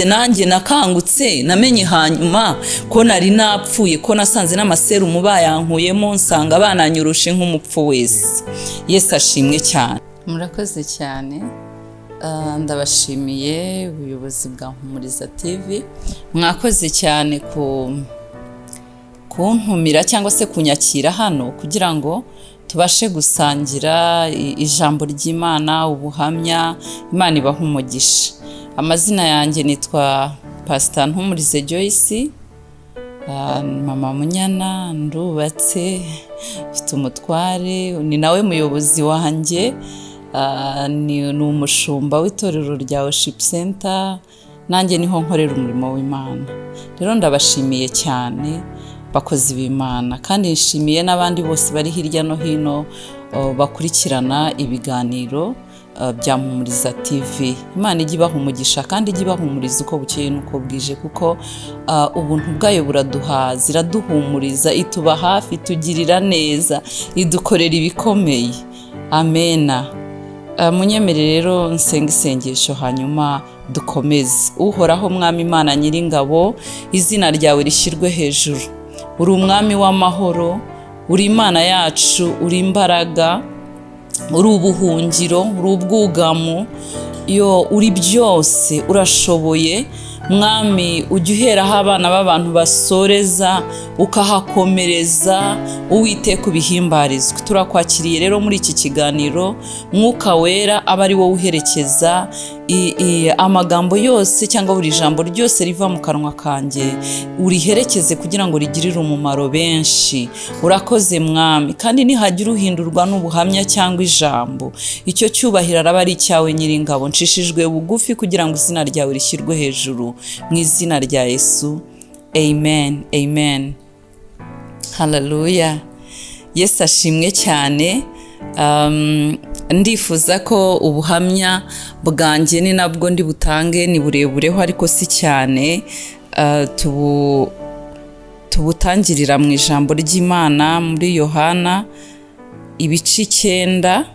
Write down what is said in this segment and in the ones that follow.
Nanjye nakangutse namenye hanyuma ko nari napfuye, ko nasanze n'amaserumu bayankuyemo, nsanga bananyoroshe nk'umupfu wese. Yesu ashimwe cyane. Murakoze cyane. Ndabashimiye ubuyobozi bwa Mpumuriza TV, mwakoze cyane ku kuntumira cyangwa se kunyakira hano kugira ngo tubashe gusangira ijambo ry'Imana, ubuhamya. Imana ibaha umugisha. Amazina yanjye nitwa Pasita Mpumurize Joyce, mama Munyana, ndubatse, mfite umutware, ni nawe muyobozi wanjye, ni umushumba w'itorero rya Worship Center, nanjye niho nkorera umurimo w'Imana. Rero ndabashimiye cyane bakozi b'Imana, kandi nshimiye n'abandi bose bari hirya no hino bakurikirana ibiganiro bya Mpumuriza TV. Imana ijye ibaha umugisha kandi ijye ibahumuriza uko bukeye n'uko bwije, kuko ubuntu bwayo buraduhaza, iraduhumuriza, ituba hafi, itugirira neza, idukorera ibikomeye. Amena. Munyemere rero nsenga isengesho hanyuma dukomeze. Uhoraho Mwami Imana Nyiringabo, izina ryawe rishyirwe hejuru. Uri umwami w'amahoro, uri Imana yacu, uri imbaraga, uri ubuhungiro, uri ubwugamo, yo uri byose, urashoboye. Mwami, ujya uheraho abana b'abantu basoreza ukahakomereza, Uwiteka ubihimbarizwe. Turakwakiriye rero muri iki kiganiro, Mwuka Wera aba ari wowe uherekeza amagambo yose cyangwa buri jambo ryose riva mu kanwa kanjye, uriherekeze kugira ngo rigirire umumaro benshi. Urakoze Mwami, kandi nihagira uhindurwa n'ubuhamya cyangwa ijambo, icyo cyubahiro araba ari icyawe Nyiringabo. Nshishijwe bugufi kugira ngo izina ryawe rishyirwe hejuru, mu izina rya Yesu, amen, amen. Haleluya, Yesu ashimwe cyane. Ndifuza ko ubuhamya bwanjye ni nabwo ndi butange, ni burebureho ariko si cyane. Tubutangirira mu ijambo ry'Imana muri Yohana ibice 9,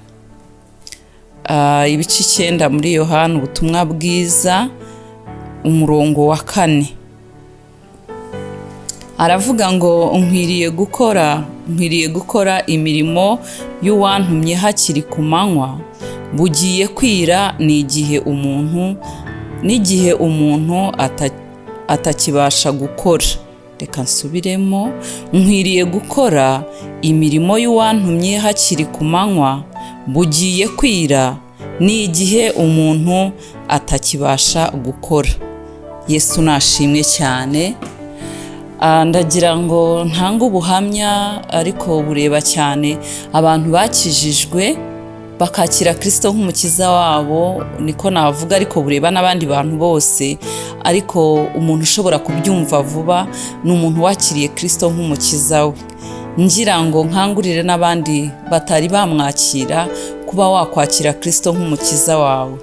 ibice 9 muri Yohana ubutumwa bwiza, umurongo wa 4. Aravuga ngo nkwiriye gukora imirimo y'uwantumye hakiri ku manywa, bugiye kwira, ni igihe umuntu n'igihe umuntu atakibasha gukora. Reka nsubiremo: nkwiriye gukora imirimo y'uwantumye hakiri ku manywa, bugiye kwira, ni igihe umuntu atakibasha gukora. Yesu nashimwe cyane. Ndagira ngo ntange ubuhamya ariko bureba cyane abantu bakijijwe bakakira Kirisito nk'umukiza wabo, niko navuga, ariko bureba n'abandi bantu bose. Ariko umuntu ushobora kubyumva vuba ni umuntu wakiriye Kirisito nk'umukiza we. Ngira ngo nkangurire n'abandi batari bamwakira kuba wakwakira Kirisito nk'umukiza wawe.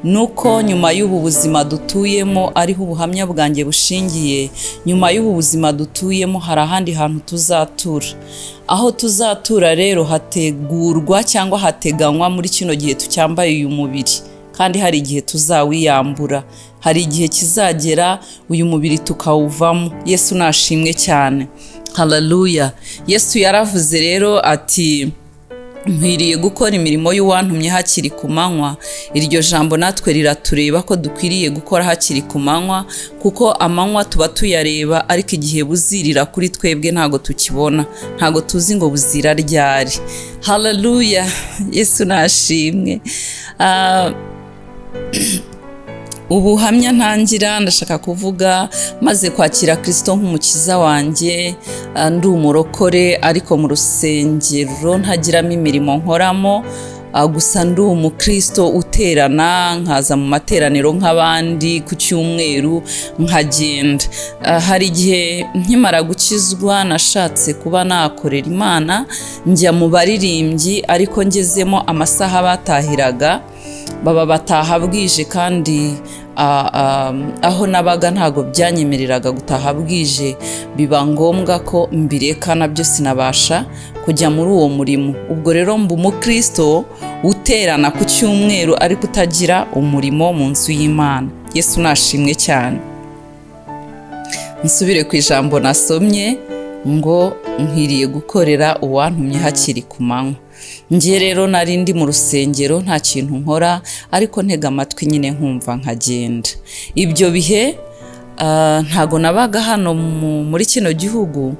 Nuko nyuma y'ubu buzima dutuyemo, ariho ubuhamya bwanjye bushingiye, nyuma y'ubu buzima dutuyemo hari ahandi hantu tuzatura. Aho tuzatura rero hategurwa cyangwa hateganywa muri kino gihe tucyambaye uyu mubiri, kandi hari igihe tuzawiyambura, hari igihe kizagera uyu mubiri tukawuvamo. Yesu nashimwe cyane. Haleluya. Yesu yaravuze rero ati: "Nkwiriye gukora imirimo y'uwantumye hakiri ku manywa." Iryo jambo natwe riratureba ko dukwiriye gukora hakiri ku manywa, kuko amanywa tuba tuyareba, ariko igihe buzirira kuri twebwe ntabwo tukibona, ntabwo tuzi ngo buzira ryari. Haleluya, Yesu nashimwe. Ubuhamya ntangira, ndashaka kuvuga maze kwakira Kirisito nk'umukiza wanjye, ndi umurokore ariko mu rusengero ntagiramo imirimo nkoramo, gusa ndi umukristo uterana, nkaza mu materaniro nk'abandi ku cyumweru nkagenda. Hari igihe nkimara gukizwa nashatse kuba nakorera Imana, njya mu baririmbyi, ariko ngezemo amasaha batahiraga baba bataha bwije, kandi aho nabaga ntabwo byanyemereraga gutaha bwije, biba ngombwa ko mbireka, nabyo sinabasha kujya muri uwo murimo. Ubwo rero mba umukristo uterana ku cyumweru ariko utagira umurimo mu nzu y'Imana. Yesu nashimwe cyane. Nsubire ku ijambo nasomye ngo nkwiriye gukorera uwantumye hakiri ku manywa. Njye rero nari ndi mu rusengero, nta kintu nkora, ariko ntega amatwi nyine nkumva nkagenda. Ibyo bihe ntago nabaga hano muri kino gihugu.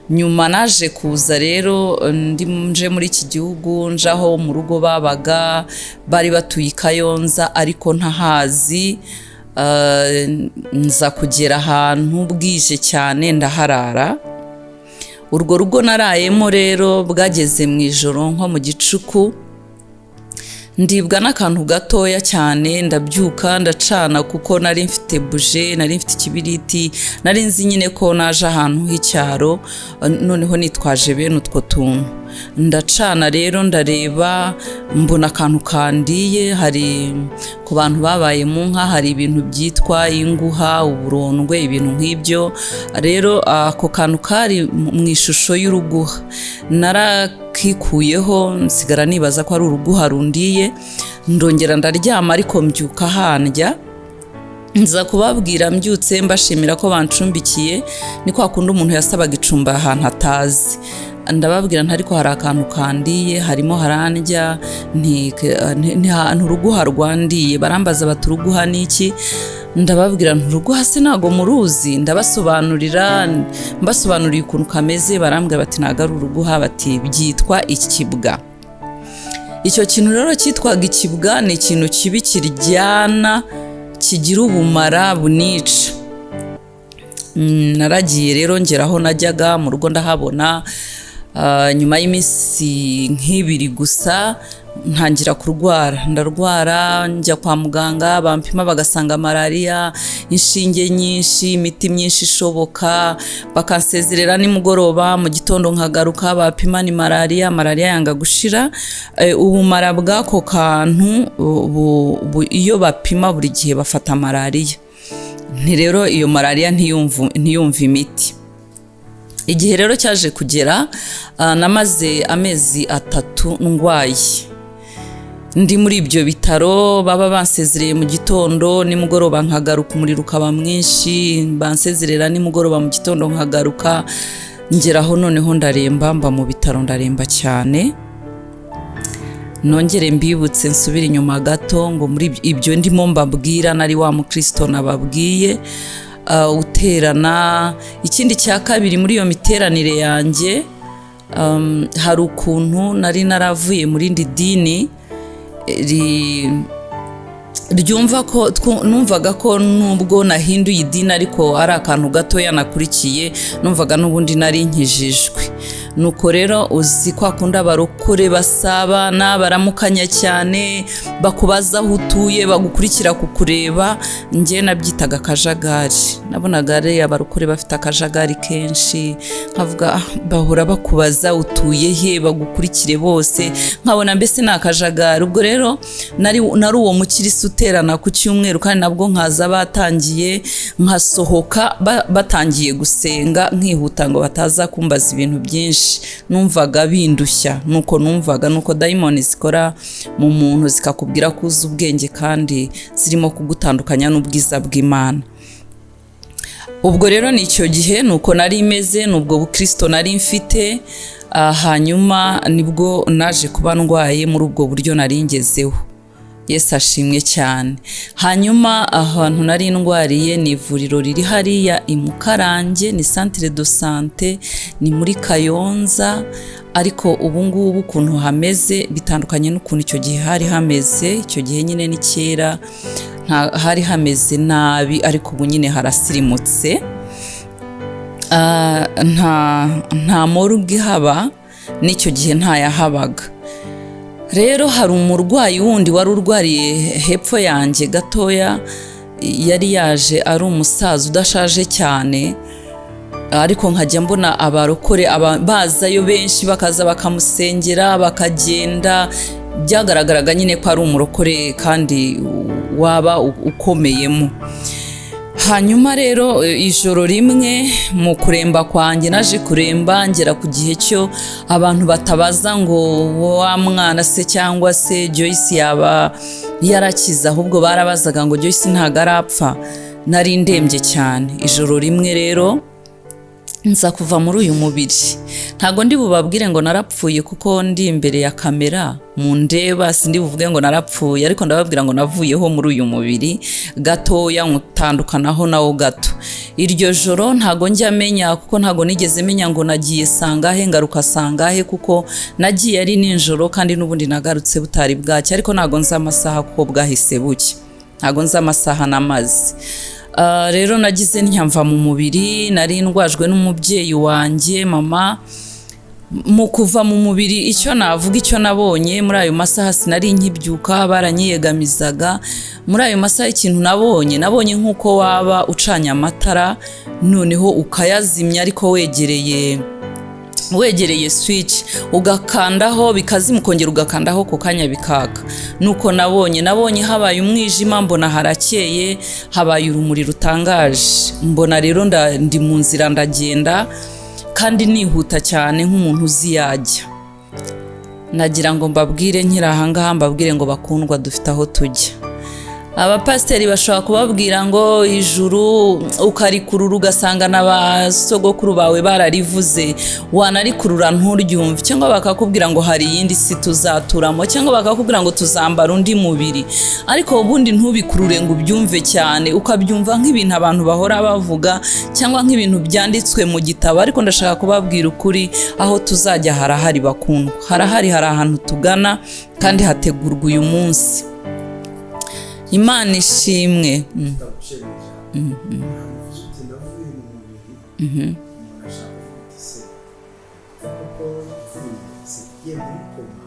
Nyuma naje kuza rero ndi nje muri iki gihugu, njaho mu rugo babaga, bari batuye i Kayonza ariko ntahazi. Nza kugera ahantu bwije cyane, ndaharara. Urwo rugo narayemo rero bwageze mu ijoro nko mu gicuku, ndibwa n'akantu gatoya cyane, ndabyuka ndacana kuko nari mfite buje, nari mfite ikibiriti, nari nzi nyine ko naje ahantu h'icyaro, noneho nitwaje bene utwo tuntu. Ndacana rero ndareba, mbona akantu kandiye. Hari ku bantu babaye mu nka, hari ibintu byitwa inguha, uburondwe, ibintu nk'ibyo. Rero ako kantu kari mu ishusho y'uruguha, narakikuyeho nsigara nibaza ko ari uruguha rundiye. Ndongera ndaryama, ariko mbyuka handya. Nza kubabwira mbyutse, mbashimira ko bancumbikiye. Ni kwa kundi umuntu yasabaga icumbi ahantu atazi. Ndababwira nti: "Ariko hari akantu kandiye, harimo harandya, nti uruguha rwandiye." Barambaza bati: "Uruguha ni iki?" Ndababwira nti: "Uruguha se ntago muruzi?" Ndabasobanurira, mbasobanuriye ukuntu kameze, barambwira bati: "Ntago ari uruguha," bati: "Byitwa ikibwa." Icyo kintu rero cyitwaga ikibwa ni ikintu kibi kiryana, kigira ubumara bunica. Naragiye rero ngera aho najyaga mu rugo, ndahabona. Nyuma y'iminsi nk'ibiri gusa ntangira kurwara, ndarwara, njya kwa muganga, bampima bagasanga malariya, inshinge nyinshi, imiti myinshi ishoboka, bakansezerera nimugoroba, mu gitondo nkagaruka, bapima ni malariya, malariya yanga gushira. Ubumara bw'ako kantu iyo bapima buri gihe bafata malariya. Nti rero iyo malariya ntiyumva imiti. Igihe rero cyaje kugera, namaze amezi 3 ndwaye, ndi muri ibyo bitaro. Baba bansezereye mu gitondo, nimugoroba nkagaruka, umuriro ukaba mwinshi, bansezerera nimugoroba, mu gitondo nkagaruka. Ngeraho noneho ndaremba, mba mu bitaro ndaremba cyane. Nongere mbibutse, nsubire inyuma gato, ngo muri ibyo ndimo mbabwira, nari wa mukristo nababwiye uterana. Ikindi cya kabiri, muri iyo miteranire yanjye, hari ukuntu nari naravuye muri rindi dini ryumva ko numvaga ko nubwo nahinduye idini ariko ari akantu gatoya nakurikiye, numvaga n'ubundi nari nkijijwe. Nuko rero uzi kwa kundi abarokore basabana, baramukanya cyane, bakubaza aho utuye, bagukurikira kukureba. Njye nabyitaga akajagari, nabonaga ari abarokore bafite akajagari kenshi, nkavuga: "Ah, bahora bakubaza utuye he, bagukurikire bose," nkabona mbese ni akajagari. Ubwo rero nari uwo mukirisi uterana ku cyumweru, kandi nabwo nkaza batangiye, nkasohoka batangiye gusenga, nkihuta ngo bataza kumbaza ibintu byinshi. Numvaga bindushya. Nuko numvaga, nuko dayimoni zikora mu muntu, zikakubwira ko uzi ubwenge kandi zirimo kugutandukanya n'ubwiza bw'Imana. Ubwo rero ni icyo gihe nuko nari imeze, nubwo bukristo nari mfite. Hanyuma nibwo naje kuba ndwaye muri ubwo buryo nari ngezeho. Yesu ashimwe cyane. Hanyuma ahantu nari ndwariye ni ivuriro riri hariya i Mukarange, ni centre de santé, ni muri Kayonza. Ariko ubu ngubu ukuntu hameze bitandukanye n'ukuntu icyo gihe hari hameze. Icyo gihe nyine ni kera, hari hameze nabi, ariko ubu nyine harasirimutse. Nta morgue ihaba, n'icyo gihe ntayahabaga. Rero hari umurwayi wundi wari urwariye hepfo yanjye gatoya, yari yaje ari umusaza udashaje cyane, ariko nkajya mbona abarokore bazayo benshi, bakaza bakamusengera bakagenda. Byagaragaraga nyine ko ari umurokore kandi waba ukomeyemo. Hanyuma rero ijoro rimwe mu kuremba kwanjye, naje kuremba ngera ku gihe cyo abantu batabaza ngo wa mwana se cyangwa se Joyce yaba yarakize, ahubwo barabazaga ngo Joyce ntago arapfa. Nari ndembye cyane. Ijoro rimwe rero nza kuva muri uyu mubiri. Ntago ndi bubabwire ngo narapfuye kuko ndi imbere ya kamera mundeba, sindi buvuge ngo narapfuye, ariko ndababwira ngo navuyeho muri uyu mubiri gatoya, nkutandukanaho nawo gato. Iryo joro ntago njya menya, kuko ntago nigeze menya ngo nagiye sangahe ngaruka sangahe, kuko nagiye ari nijoro kandi n'ubundi nagarutse butari bwacya, ariko ntago nzi amasaha kuko bwahise bucya, ntago nzi amasaha n'amazi. Rero nagize ntyamva mu mubiri, nari ndwajwe n'umubyeyi wanjye mama. Mu kuva mu mubiri, icyo navuga, icyo nabonye muri ayo masaha, sinari nkibyuka, baranyiyegamizaga. Muri ayo masaha ikintu nabonye nk'uko waba ucanye amatara noneho ukayazimya, ariko wegereye switch ugakandaho bikazima, ukongera ugakandaho ku kanya bikaka. Nuko nabonye habaye umwijima, mbona harakeye, habaye urumuri rutangaje. Mbona rero ndi mu nzira ndagenda kandi nihuta cyane nk'umuntu uzi yajya. Nagira ngo mbabwire nkiri ahangaha, mbabwire ngo bakundwa, dufite aho tujya. Abapasiteri bashobora kubabwira ngo ijuru ukarikurura ugasanga na ba sogokuru bawe bararivuze, wanarikurura nturyumve, cyangwa bakakubwira ngo hari iyindi si tuzaturamo, cyangwa bakakubwira ngo tuzambara undi mubiri, ariko ubundi ntubikurure ngo ubyumve cyane, ukabyumva nk'ibintu abantu bahora bavuga cyangwa nk'ibintu byanditswe mu gitabo. Ariko ndashaka kubabwira ukuri, aho tuzajya harahari bakundwa, harahari, hari ahantu tugana kandi hategurwa uyu munsi. Imana ishimwe. Ndagushimira. Uvuze uti navuye mu mubiri, umuntu ashaka kuvuga uti se kuko napfuye sigiye muri koma,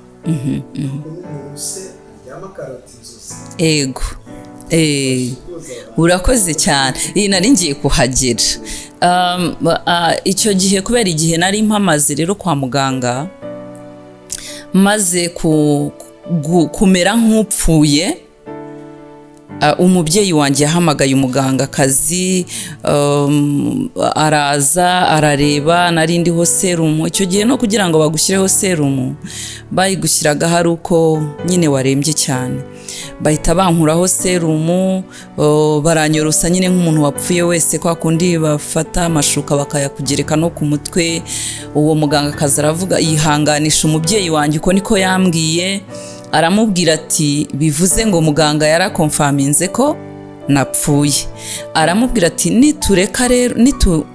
kuko n'umuntu se aryama akarota inzozi? Ego. Urakoze cyane, iyi nari ngiye kuhagera. Icyo gihe kubera igihe nari mpamaze rero kwa muganga, maze kumera nk'upfuye, umubyeyi wanjye yahamagaye umugangakazi, araza arareba. Nari ndiho serumu icyo gihe, no kugira ngo bagushyireho serumu bayigushyiraga hari uko nyine warembye cyane. Bahita bankuraho serumu, baranyorosa nyine nk'umuntu wapfuye wese, kwa kundi bafata amashuka bakayakugereka no ku mutwe. Uwo mugangakazi aravuga, yihanganisha umubyeyi wanjye, uko niko yambwiye, aramubwira ati bivuze ngo muganga yarakomfaminze ko napfuye. Aramubwira ati nitureka rero,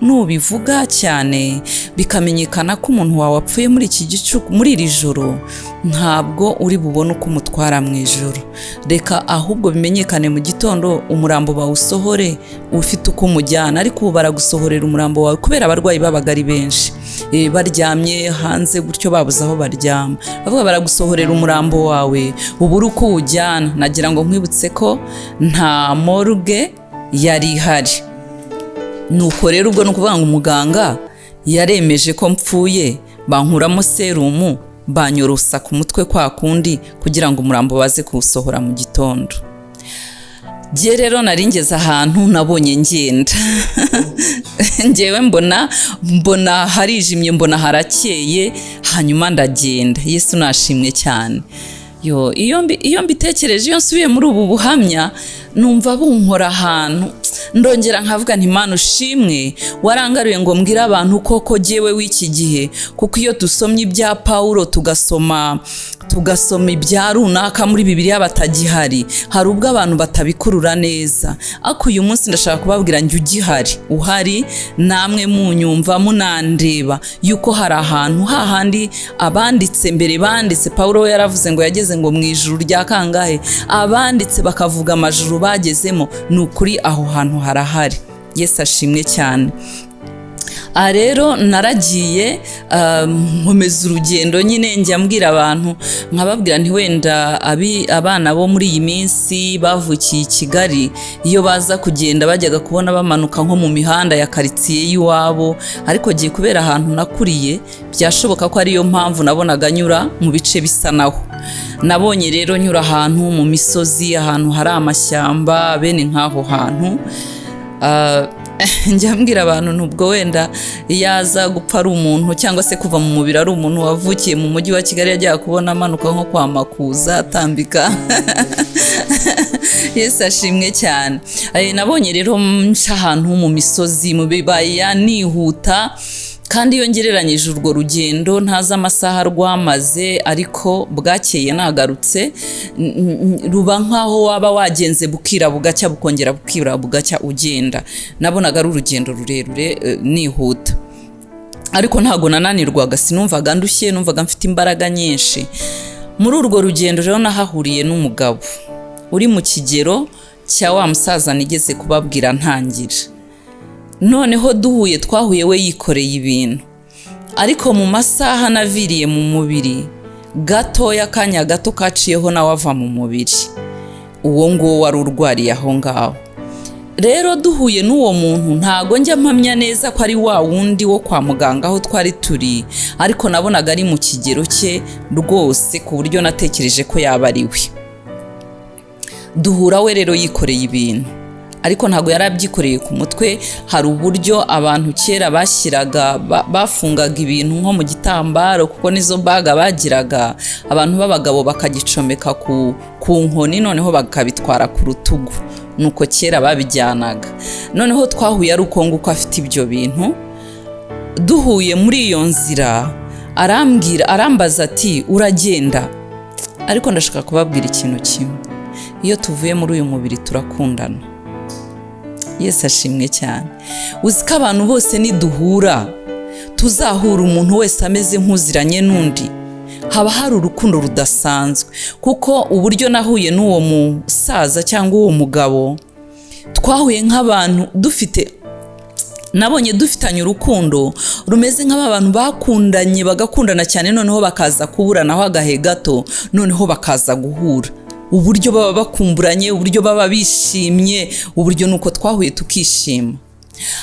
nubivuga cyane bikamenyekana ko umuntu wawe apfuye muri iki gicuku, muri iri joro, ntabwo uri bubone uko umutwara mu ijoro. Reka ahubwo bimenyekane mu gitondo, umurambo bawusohore ufite uko umujyana. Ariko ubu baragusohorera umurambo wawe, kubera abarwayi babaga ari benshi, baryamye hanze gutyo babuze aho baryama, bavuga baragusohorera umurambo wawe ubure uko uwujyana. Nagira ngo nkwibutse ko nta morgue yari ihari. Nuko rero ubwo ni ukuvuga ngo umuganga yaremeje ko mpfuye, bankuramo serumu, banyorosa ku mutwe kwa kundi kugira ngo umurambo baze kuwusohora mu gitondo. Jye rero nari ngeze ahantu nabonye ngenda, ngewe mbona harijimye, mbona harakeye, hanyuma ndagenda. Yesu nashimwe cyane. Yo, iyo mbitekereje, iyo nsubiye muri ubu buhamya, numva bunkora ahantu, ndongera nkavuga nti Imana ushimwe warangaruye ngo mbwire abantu koko jyewe w'iki gihe. Kuko iyo dusomye ibya Pawulo, tugasoma ibya runaka muri Bibiliya batagihari, hari ubwo abantu batabikurura neza. Ariko uyu munsi ndashaka kubabwira njye ugihari, uhari namwe munyumva munandeba, yuko hari ahantu hahandi abanditse mbere banditse. Pawulo we yaravuze ngo yageze ngo mu ijuru rya kangahe, abanditse bakavuga amajuru bagezemo. Ni ukuri aho hantu harahari. Yesu ashimwe cyane. Aha rero naragiye, nkomeza urugendo nyine, njya mbwira abantu, nkababwira nti wenda abana bo muri iyi minsi bavukiye i Kigali, iyo baza kugenda bajyaga kubona bamanuka nko mu mihanda ya karitsiye y'iwabo, ariko giye kubera ahantu nakuriye byashoboka ko ariyo mpamvu nabonaga nyura mu bice bisa naho. Nabonye rero nyura ahantu mu misozi, ahantu hari amashyamba, bene nk'aho hantu. Njya mbwira abantu nubwo wenda iyo aza gupfa ari umuntu cyangwa se kuva mu mubiri ari umuntu wavukiye mu mujyi wa Kigali, yajyaga kubona amanuka nko kwa Makuza atambika. Yesu ashimwe cyane. Nabonye rero nca ahantu mu misozi, mu bibaya, nihuta, kandi iyo ngereranyije urwo rugendo ntazi amasaha rwamaze, ariko bwakeye nagarutse, ruba nk'aho waba wagenze bukira bugacya, bukongera bukira bugacya ugenda. Nabonaga ari urugendo rurerure, nihuta, ariko ntago nananirwaga, sinumvaga ndushye, numvaga mfite imbaraga nyinshi. Muri urwo rugendo rero nahahuriye n'umugabo uri mu kigero cya wa musaza nigeze kubabwira ntangira. Noneho duhuye, twahuye we yikoreye ibintu, ariko mu masaha naviriye mu mubiri gatoya, akanya gato kaciyeho nawe ava mu mubiri, uwo nguwo wari urwariye aho ngaho. Rero duhuye n'uwo muntu, ntago njya mpamya neza ko ari wa wundi wo kwa muganga aho twari turi, ariko nabonaga ari mu kigero cye rwose, ku buryo natekereje ko yaba ari we. Duhura we rero yikoreye ibintu, ariko ntabwo yari abyikoreye ku mutwe. Hari uburyo abantu kera bashyiraga, bafungaga ibintu nko mu gitambaro, kuko nizo baga bagiraga, abantu b'abagabo bakagicomeka ku nkoni, noneho bakabitwara ku rutugu. Nuko kera babijyanaga. Noneho twahuye ari uko nguko afite ibyo bintu. Duhuye muri iyo nzira, arambwira, arambaza ati: "Uragenda?" Ariko ndashaka kubabwira ikintu kimwe: iyo tuvuye muri uyu mubiri turakundana. Yesu ashimwe cyane. Uzi ko abantu bose niduhura tuzahura umuntu wese ameze nk'uziranye n'undi, haba hari urukundo rudasanzwe. Kuko uburyo nahuye n'uwo musaza cyangwa uwo mugabo, twahuye nk'abantu dufite, nabonye dufitanye urukundo rumeze nk'aba bantu bakundanye, bagakundana cyane, noneho bakaza kuburanaho agahe gato, noneho bakaza guhura, uburyo baba bakumburanye, uburyo baba bishimye, uburyo nuko twahuye tukishima.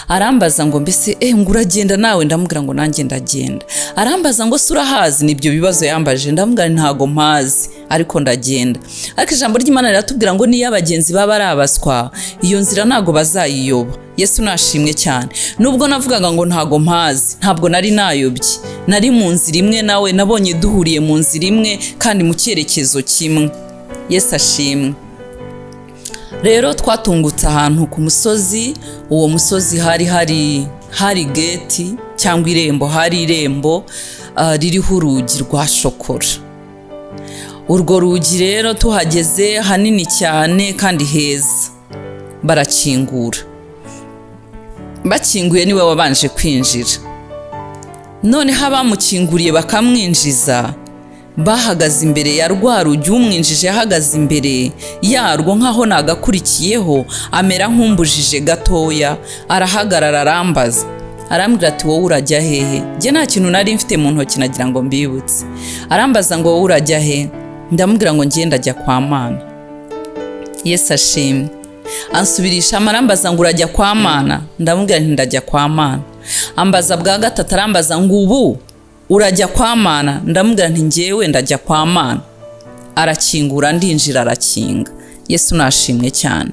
Arambaza ngo: "Mbese ngo uragenda nawe?" Ndamubwira ngo: "Nanjye ndagenda." Arambaza ngo: "Se urahazi?" Nibyo bibazo yambaje. Ndamubwira nti: "Ntago mpazi, ariko ndagenda." Ariko ijambo ry'Imana riratubwira ngo niyo abagenzi baba ari abaswa, iyo nzira ntago bazayiyoba. Yesu nashimwe cyane. Nubwo navugaga ngo ntago mpazi, ntabwo nari nayobye, nari mu nzira imwe nawe. Nabonye duhuriye mu nzira imwe kandi mu cyerekezo kimwe. Yesu ashimwe. Rero twatungutse ahantu ku musozi. Uwo musozi hari gate cyangwa irembo, hari irembo ririho urugi rwa shokora. Urwo rugi rero tuhageze, hanini cyane kandi heza, barakingura. Bakinguye, niwe wabanje kwinjira. Noneho abamukinguriye bakamwinjiza bahagaze imbere ya rwa rugi. Umwinjije ahagaze imbere yarwo nk'aho nagakurikiyeho, amera nk'umbujije gatoya, arahagarara, arambaza, arambwira ati: "Wowe urajya hehe?" Njye nta kintu nari mfite mu ntoki, nagira ngo mbibutse. Arambaza ngo: "Wowe urajya he?" Ndamubwira ngo: "Ngenda ajya kwa Mana." Yesu ashimwe. Ansubirisha, arambaza ngo: "Urajya kwa Mana?" Ndamubwira nti: "Ndajya kwa Mana." Ambaza bwa gatatu, arambaza ngo: "Ubu urajya kwa Mana?" Ndamubwira nti: "Njyewe ndajya kwa Mana." Arakingura, ndinjira, arakinga. Yesu nashimwe cyane,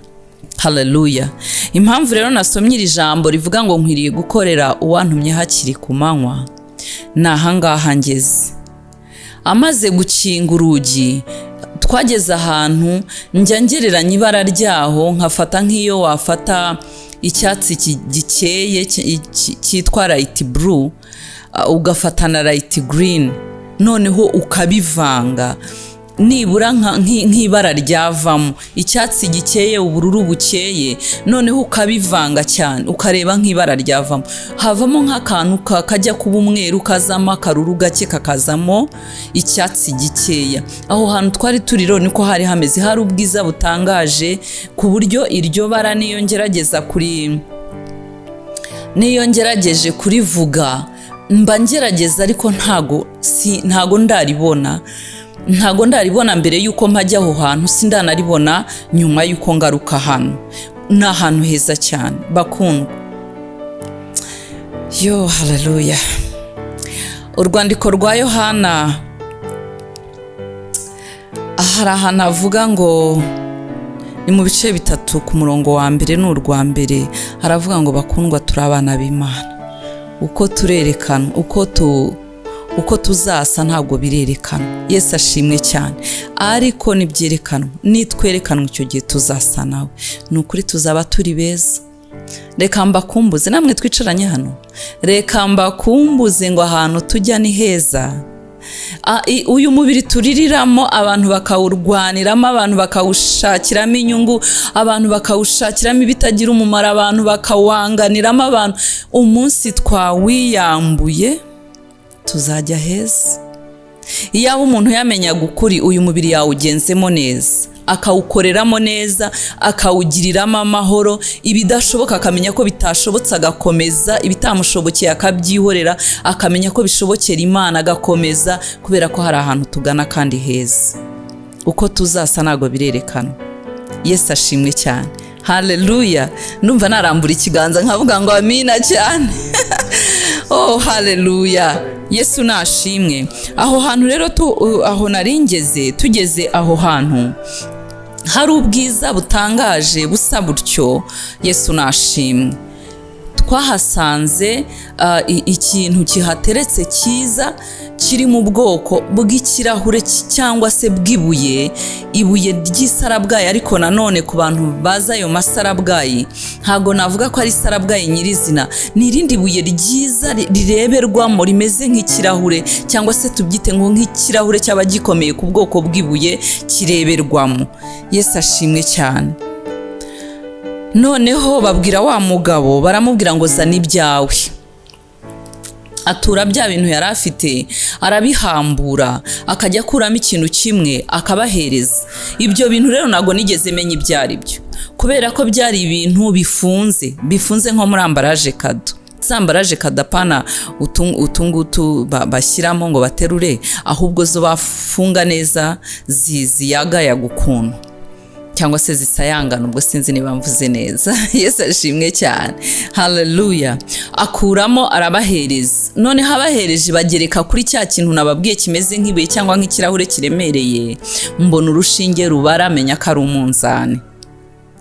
haleluya. Impamvu rero nasomye iri jambo rivuga ngo nkwiriye gukorera uwantumye hakiri ku manywa, ni ahangaha ngeze. Amaze gukinga urugi, twageze ahantu njya ngereranya ibara ryaho, nkafata nk'iyo wafata icyatsi gikeye cyitwa light blue, ugafata na light green, noneho ukabivanga, nibura nk'ibara ryavamo icyatsi gikeye, ubururu bukeye, noneho ukabivanga cyane, ukareba nk'ibara ryavamo, havamo nk'akantu kajya kuba umweru, kazamo akaruru gake, kakazamo icyatsi gikeya. Aho hantu twari turi rero niko hari hameze. Hari ubwiza butangaje, ku buryo iryo bara niyo ngerageje kurivuga mba ngerageza, ariko ntago ndaribona, ntago ndaribona mbere y'uko mpajya aho hantu, sindanaribona nyuma y'uko ngaruka hano. Ni ahantu heza cyane, bakundwa. Yo, haleluya. Urwandiko rwa Yohana, hari ahantu havuga ngo Ni mu bice 3 ku murongo wa mbere n'urwa mbere, haravuga ngo bakundwa turi abana b'Imana. Uko turerekana, uko tuzasa ntabwo birerekana. Yesu ashimwe cyane. Ariko nibyerekanwa, nitwerekanwa icyo gihe tuzasa nawe. Ni ukuri tuzaba turi beza. Reka mbakumbuze, namwe twicaranye hano, reka mbakumbuze ngo ahantu tujya ni heza. Uyu mubiri tuririramo, abantu bakawurwaniramo, abantu bakawushakiramo inyungu, abantu bakawushakiramo ibitagira umumaro, abantu bakawanganiramo abantu. Umunsi twawiyambuye tuzajya heza. Iyaba umuntu yamenyaga ukuri, uyu mubiri yawugenzemo neza, akawukoreramo neza, akawugiriramo amahoro, ibidashoboka akamenya ko bitashobotse agakomeza, ibitamushobokeye akabyihorera, akamenya ko bishobokera Imana agakomeza, kubera ko hari ahantu tugana kandi heza. Uko tuzasa ntabwo birerekana. Yesu ashimwe cyane. Haleluya. Ndumva narambura ikiganza nkavuga ngo amina cyane. Oh, haleluya. Yesu nashimwe. Aho hantu rero aho naringeze, tugeze aho hantu hari ubwiza butangaje busa butyo. Yesu nashimwe. Twahasanze ikintu kihateretse cyiza, kiri mu bwoko bw'ikirahure cyangwa se bw'ibuye, ibuye ry'isarabwayi. Ariko nanone ku bantu bazi ayo masarabwayi, ntago navuga ko ari isarabwayi nyirizina, ni irindi buye ryiza rireberwamo rimeze nk'ikirahure, cyangwa se tubyite ngo nk'ikirahure cyaba gikomeye ku bwoko bw'ibuye kireberwamo. Yesu ashimwe cyane. Noneho babwira wa mugabo, baramubwira ngo zana ibyawe. Atura bya bintu yari afite, arabihambura, akajya akuramo ikintu kimwe akabahereza. Ibyo bintu rero ntabwo nigeze menya ibyo ari byo, kubera ko byari ibintu bifunze nko muri ambaraje kado. Za ambaraje kado apana utungutu bashyiramo ngo baterure, ahubwo zo bafunga neza ziyagayaga ukuntu, cyangwa se zisayangana, ubwo sinzi niba mvuze neza. Yesu ashimwe cyane. Haleluya. Akuramo arabahereza. Noneho abahereje bagereka kuri cya kintu nababwiye kimeze nk'ibuye cyangwa nk'ikirahure kiremereye, mbona urushinge rubara, menya ko ari umunzani.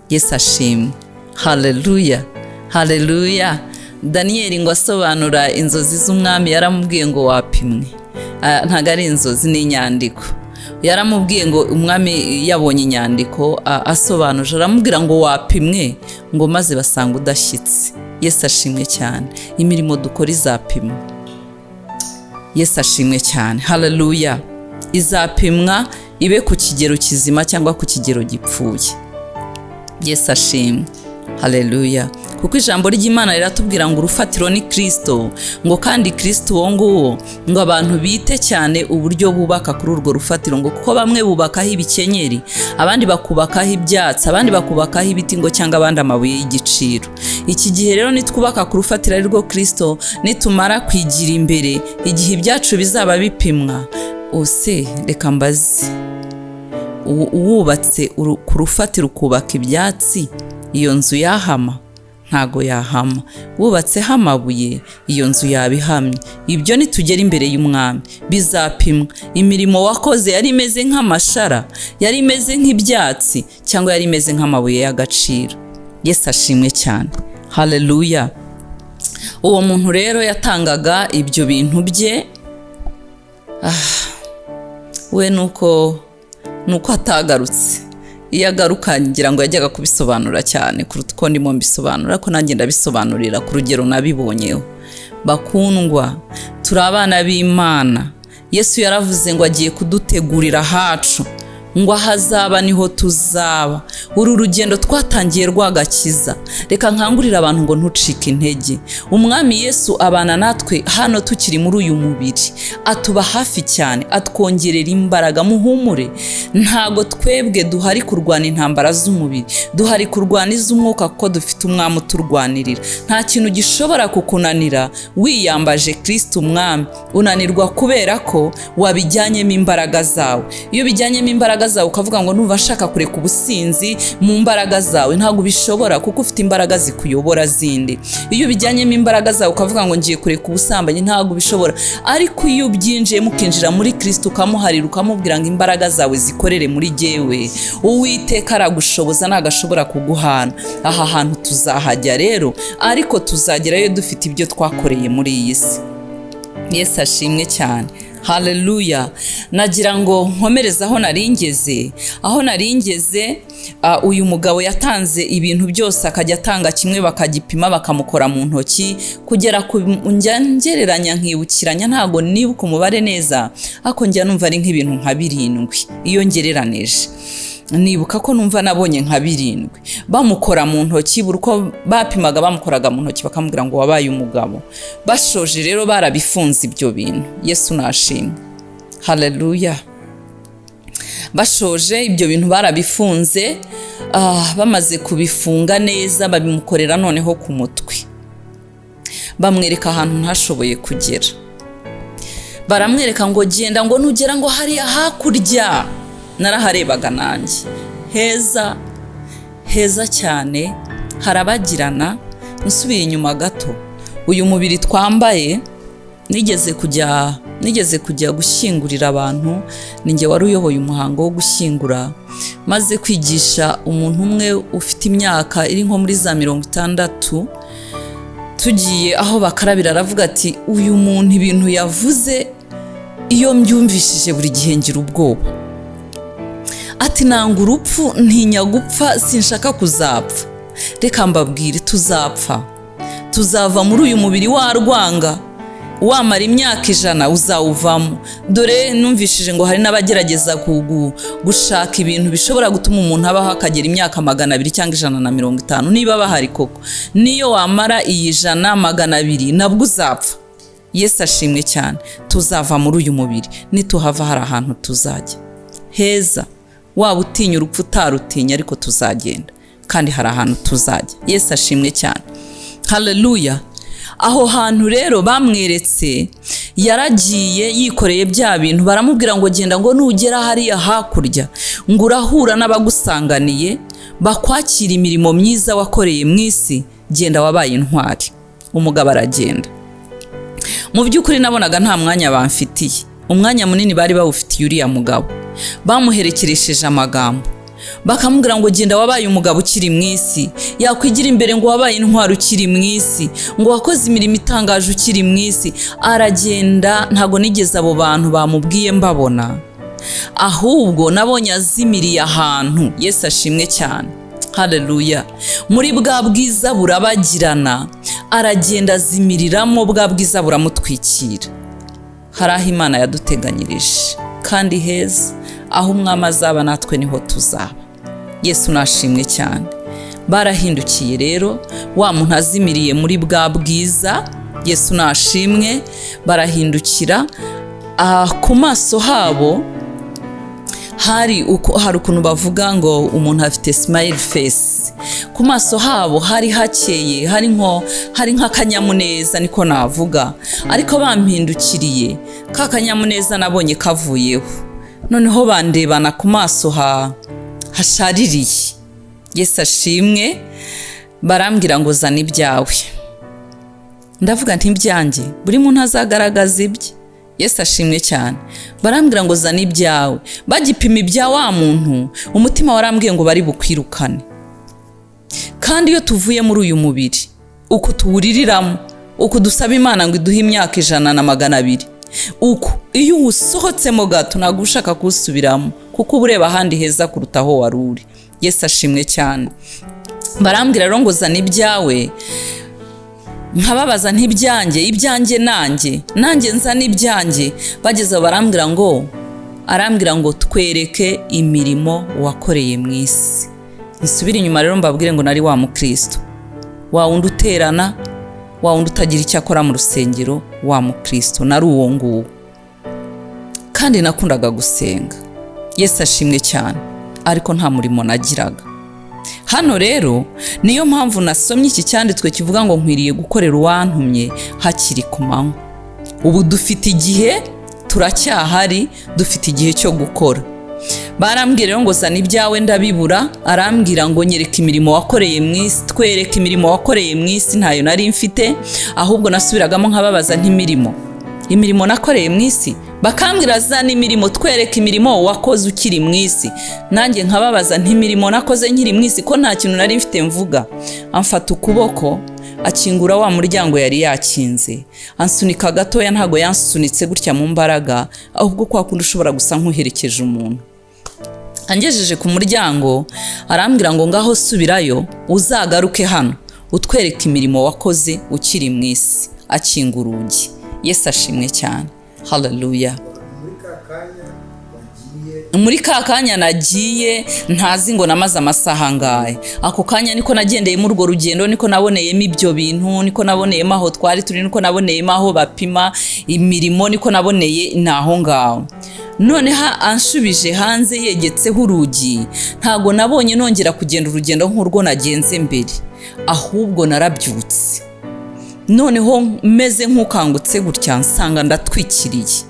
Yesu ashimwe. Haleluya. Haleluya. Daniyeli ngo asobanura inzozi z'umwami yaramubwiye ngo wapimwe. Ntago ari inzozi, ni inyandiko. Yaramubwiye ngo umwami yabonye inyandiko asobanuje, aramubwira ngo wapimwe, ngo maze basanga udashyitse. Yesu ashimwe cyane. Imirimo dukora izapimwa. Yesu ashimwe cyane. Haleluya. Izapimwa ibe ku kigero kizima cyangwa ku kigero gipfuye. Yesu ashimwe. Haleluya. Kuko ijambo ry'Imana riratubwira ngo urufatiro ni Kristo, ngo kandi Kristo uwo nguwo, ngo abantu bite cyane uburyo bubaka kuri urwo rufatiro, ngo kuko bamwe bubakaho ibikenyeri, abandi bakubakaho ibyatsi, abandi bakubakaho ibiti, ngo cyangwa abandi amabuye y'igiciro. Iki gihe rero nitwubaka ku rufatiro ari rwo Kristo, nitumara kwigira imbere, igihe ibyacu bizaba bipimwa, ose reka mbaze, uwubatse ku rufatiro ukubaka ibyatsi, iyo nzu yahama? Ntago yahama. Wubatseho amabuye, iyo nzu yaba ihamye. Ibyo nitugera imbere y'umwami bizapimwa. Imirimo wakoze yari imeze nk'amashara, yari imeze nk'ibyatsi, cyangwa yari imeze nk'amabuye y'agaciro. Yesu ashimwe cyane. Haleluya. Uwo muntu rero yatangaga ibyo bintu bye, we nuko atagarutse. Iyo agaruka ngira ngo yajyaga kubisobanura cyane kuruta uko ndimo mbisobanura, ko nanjye ndabisobanurira ku rugero nabibonyeho. Bakundwa, turi abana b'Imana. Yesu yaravuze ngo agiye kudutegurira hacu, ngo ahazaba niho tuzaba. Uru rugendo twatangiye rwagakiza. Reka nkangurira abantu ngo ntucike intege. Umwami Yesu abana natwe hano tukiri muri uyu mubiri, atuba hafi cyane, atwongerera imbaraga. Muhumure, ntago twebwe duhari kurwana intambara z'umubiri, duhari kurwana iz'umwuka, kuko dufite umwami uturwanirira. Nta kintu gishobora kukunanira wiyambaje Kristo umwami. Unanirwa kubera ko wabijyanyemo imbaraga zawe. Iyo bijyanyemo imbaraga imbaraga zawe ukavuga ngo numva nshaka kureka ubusinzi mu mbaraga zawe, ntabwo ubishobora kuko ufite imbaraga zikuyobora zindi. Iyo ubijyanyemo imbaraga zawe ukavuga ngo ngiye kureka ubusambanyi, ntabwo ubishobora. Ariko iyo ubyinjiyemo ukinjira muri Kristo, ukamuharira, ukamubwira ngo imbaraga zawe zikorere muri jyewe, Uwiteka aragushoboza, ntabwo ashobora kuguhana. Aha hantu tuzahajya rero, ariko tuzagerayo dufite ibyo twakoreye muri iyi si. Yesu ashimwe cyane, haleluya. Nagira ngo nkomereze aho naringeze. Aho naringeze, uyu mugabo yatanze ibintu byose, akajya atanga kimwe bakagipima, bakamukora mu ntoki, kugera ku njya ngereranya nkibukiranya, ntabwo nibuka umubare neza, ariko njya numva ari nk'ibintu nka 7 iyo ngereranije. Nibuka ko numva nabonye nka 7 bamukora mu ntoki. Buri uko bapimaga bamukoraga mu ntoki, bakamubwira ngo wabaye umugabo. Bashoje rero barabifunze ibyo bintu. Yesu nashimwe, haleluya. Bashoje ibyo bintu barabifunze, bamaze kubifunga neza babimukorera noneho ku mutwe, bamwereka ahantu ntashoboye kugera. Baramwereka ngo genda, ngo nugera ngo hariya hakurya. Naraharebaga nanjye, heza heza cyane, harabagirana. Nsubiye inyuma gato, uyu mubiri twambaye, nigeze kujya gushyingurira abantu, ninjye wari uyoboye umuhango wo gushyingura. Maze kwigisha umuntu umwe ufite imyaka iri nko muri za 60, tugiye aho bakarabira, aravuga ati uyu muntu ibintu yavuze iyo mbyumvishije buri gihe ngira ubwoba. Ati nanga urupfu, ntinya gupfa, sinshaka kuzapfa. Reka mbabwire, tuzapfa, tuzava muri uyu mubiri warwanga, wamara imyaka 100 uzawuvamo. Dore numvishije ngo hari n'abagerageza gushaka ibintu bishobora gutuma umuntu abaho akagera imyaka 200 cyangwa 150, niba bahari koko. Niyo wamara iyi 100, 200, nabwo uzapfa. Yesu ashimwe cyane. Tuzava muri uyu mubiri, nituhava hari ahantu tuzajya heza. Waba utinya urupfu utarutinya, ariko tuzagenda, kandi hari ahantu tuzajya. Yesu ashimwe cyane, haleluya. Aho hantu rero bamweretse, yaragiye yikoreye bya bintu, baramubwira ngo genda, ngo nugera hariya hakurya ngo urahura n'abagusanganiye, bakwakira imirimo myiza wakoreye mu isi, genda wabaye intwari. Umugabo aragenda. Mu by'ukuri nabonaga nta mwanya bamfitiye, umwanya munini bari bawufitiye uriya mugabo. Bamuherekeresheje amagambo, bakamubwira ngo genda wabaye umugabo ukiri mu isi, yakwigira imbere ngo wabaye intwari ukiri mu isi, ngo wakoze imirimo itangaje ukiri mu isi. Aragenda, ntago nigeze abo bantu bamubwiye mbabona, ahubwo nabonye azimiriye ahantu. Yesu ashimwe cyane, haleluya. Muri bwa bwiza burabagirana, aragenda azimiriramo, bwa bwiza buramutwikira. Hari aho Imana yaduteganyirije kandi heza, aho umwami azaba natwe niho tuzaba. Yesu nashimwe cyane. Barahindukiye rero, wa muntu azimiriye muri bwa bwiza. Yesu nashimwe. Barahindukira, ku maso habo hari ukuntu bavuga ngo umuntu afite smile face. Ku maso habo hari hakeye, hari nk'akanyamuneza, niko navuga. Ariko bampindukiriye, ka kanyamuneza nabonye kavuyeho, noneho bandebana ku maso hashaririye. Yesu ashimwe. Barambwira ngo zana ibyawe. Ndavuga nti ibyanjye, buri muntu azagaragaza ibye. Yesu ashimwe cyane. Barambwira ngo zana ibyawe. Bagipima ibya wa muntu, umutima warambwiye ngo bari bukwirukane. Kandi iyo tuvuye muri uyu mubiri, uko tuwuririramo, uko dusaba Imana ngo iduhe imyaka 100 na 200, uko iyo uwusohotsemo gato ntabwo ushaka kuwusubiramo, kuko uba ureba ahandi heza kuruta aho wari uri. Yesu ashimwe cyane. Barambwira rero ngo zana ibyawe. Nkababaza ntibyanjye, ibyanjye nanjye nzana ibyanjye. Bageze barambwira ngo, arambwira ngo twereke imirimo wakoreye mu isi. Nsubire inyuma rero mbabwire ngo nari wa mukristo, wa wundi uterana, wa wundi utagira icyo akora mu rusengero, wa mukristo nari uwo nguwo. Kandi nakundaga gusenga. Yesu ashimwe cyane. Ariko nta murimo nagiraga. Hano rero niyo mpamvu nasomye iki cyanditswe kivuga ngo nkwiriye gukorera uwantumye hakiri ku manywa. Ubu dufite igihe, turacyahari, dufite igihe cyo gukora. Barambwira rero ngo zana ibyawe, ndabibura. Arambwira ngo nyereka imirimo wakoreye mu isi, twereke imirimo wakoreye mu isi. Ntayo nari mfite, ahubwo nasubiragamo nkababaza nk'imirimo, imirimo nakoreye mu isi. Bakambwira zana imirimo, twereke imirimo wakoze ukiri mu isi. Nanjye nkababaza ntimirimo nakoze nkiri mu isi, ko nta kintu nari mfite mvuga. Amfata ukuboko, akingura wa muryango yari yakinze, ansunika gatoya. Ntabwo yansunitse gutya mu mbaraga, ahubwo kwa kundi ushobora gusa nk'uherekeje umuntu. Angejeje ku muryango arambwira ngo ngaho subirayo, uzagaruke hano utwereke imirimo wakoze ukiri mu isi. Akinga urugi. Yesu ashimwe cyane, haleluya. Muri ka kanya wagiye? Muri ka kanya nagiye, ntazi ngo namaze amasaha angahe. Ako kanya niko nagendeyemo urwo rugendo, niko naboneyemo ibyo bintu, niko naboneyemo aho twari turi, niko naboneyemo aho bapima imirimo, niko naboneye ni aho ngaho. Noneho anshubije hanze yegetseho urugi, ntago nabonye nongera kugenda urugendo nk'urwo nagenze mbere, ahubwo narabyutse. Noneho meze nk'ukangutse gutya, nsanga ndatwikiriye,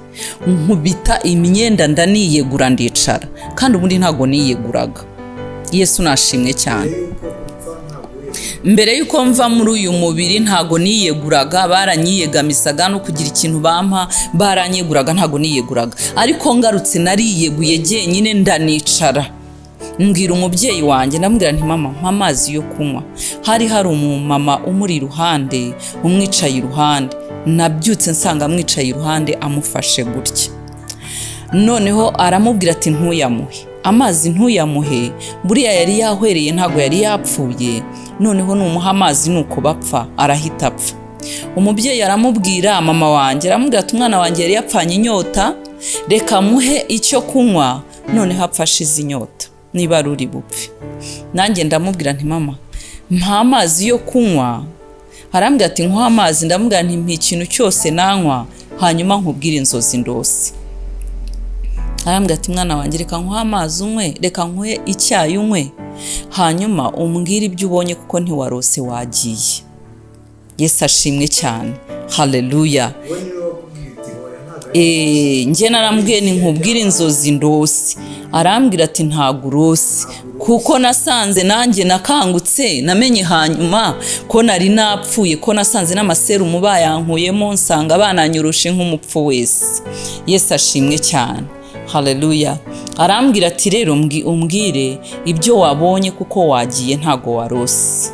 nkubita imyenda, ndaniyegura, ndicara, kandi ubundi ntabwo niyeguraga. Yesu nashimwe cyane. Mbere y'uko upfa ntabwo wemeye? Mbere y'uko mva muri uyu mubiri ntabwo niyeguraga, baranyiyegamisaga no kugira ikintu bampa baranyeguraga, ntabwo niyeguraga. Ariko ngarutse nariyeguye jyenyine, ndanicara, mbwira umubyeyi wanjye, ndamubwira nti mama, mpa amazi yo kunywa. Hari umumama umuri iruhande, umwicaye iruhande. Nabyutse nsanga amwicaye iruhande, amufashe gutya. Noneho aramubwira ati ntuyamuhe amazi, ntuyamuhe, buriya yari yahwereye, ntabwo yari yapfuye. Noneho numuha amazi nuko bapfa, arahita apfa. Umubyeyi aramubwira, mama wanjye aramubwira ati umwana wanjye yari yapfanye inyota, reka muhe icyo kunywa, noneho apfa ashize inyota niba ari uri bupfe. Nanjye ndamubwira nti mama, mpa amazi yo kunywa. Arambwira ati nkuha amazi? Ndamubwira nti mpa ikintu cyose nanywa, hanyuma nkubwire inzozi ndose. Arambwira ati mwana wanjye, reka nkuhe amazi unywe, reka nkuhe icyayi unywe, hanyuma umbwire ibyo ubonye, kuko ntiwarose, wagiye. Yesu ashimwe cyane, haleluya. We niwe wakubwiye uti hoya, ntabwo ari Njye narambwiye ni nkubwire inzozi ndose. Arambwira ati ntabwo urose, kuko nasanze nanjye nakangutse, namenye hanyuma ko nari napfuye, ko nasanze n'amaserumu bayankuyemo, nsanga bananyoroshe nk'umupfu wese. Yesu ashimwe cyane, haleluya. Arambwira ati rero umbwire ibyo wabonye, kuko wagiye, ntago warose.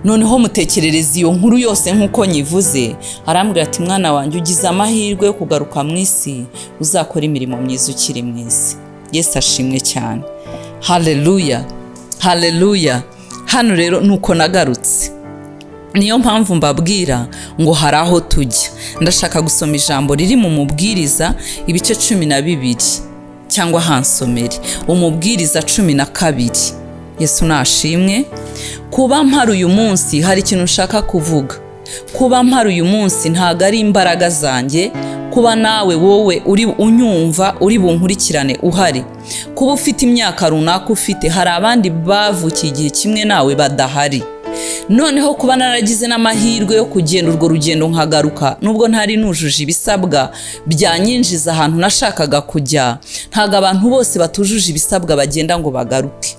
Noneho mutekerereza iyo nkuru yose nk'uko nyivuze. Arambwira ati mwana wanjye, ugize amahirwe yo kugaruka mu isi, uzakora imirimo myiza ukiri mu isi. Yesu ashimwe cyane, haleluya, haleluya. Hano rero nuko nagarutse. Niyo mpamvu mbabwira ngo hari aho tujya. Ndashaka gusoma ijambo riri mu Mubwiriza ibice 12, cyangwa hansomere Umubwiriza 12. Yesu nashimwe. Kuba mpari uyu munsi, hari ikintu nshaka kuvuga. Kuba mpari uyu munsi ntabwo ari imbaraga zanjye. Kuba nawe wowe uri unyumva, uri bunkurikirane uhari, kuba ufite imyaka runaka ufite, hari abandi bavukiye igihe kimwe nawe badahari. Noneho kuba naragize n'amahirwe yo kugenda urwo rugendo nkagaruka, nubwo ntari nujuje ibisabwa byanyinjiza ahantu nashakaga kujya, ntabwo abantu bose batujuje ibisabwa bagenda ngo bagaruke.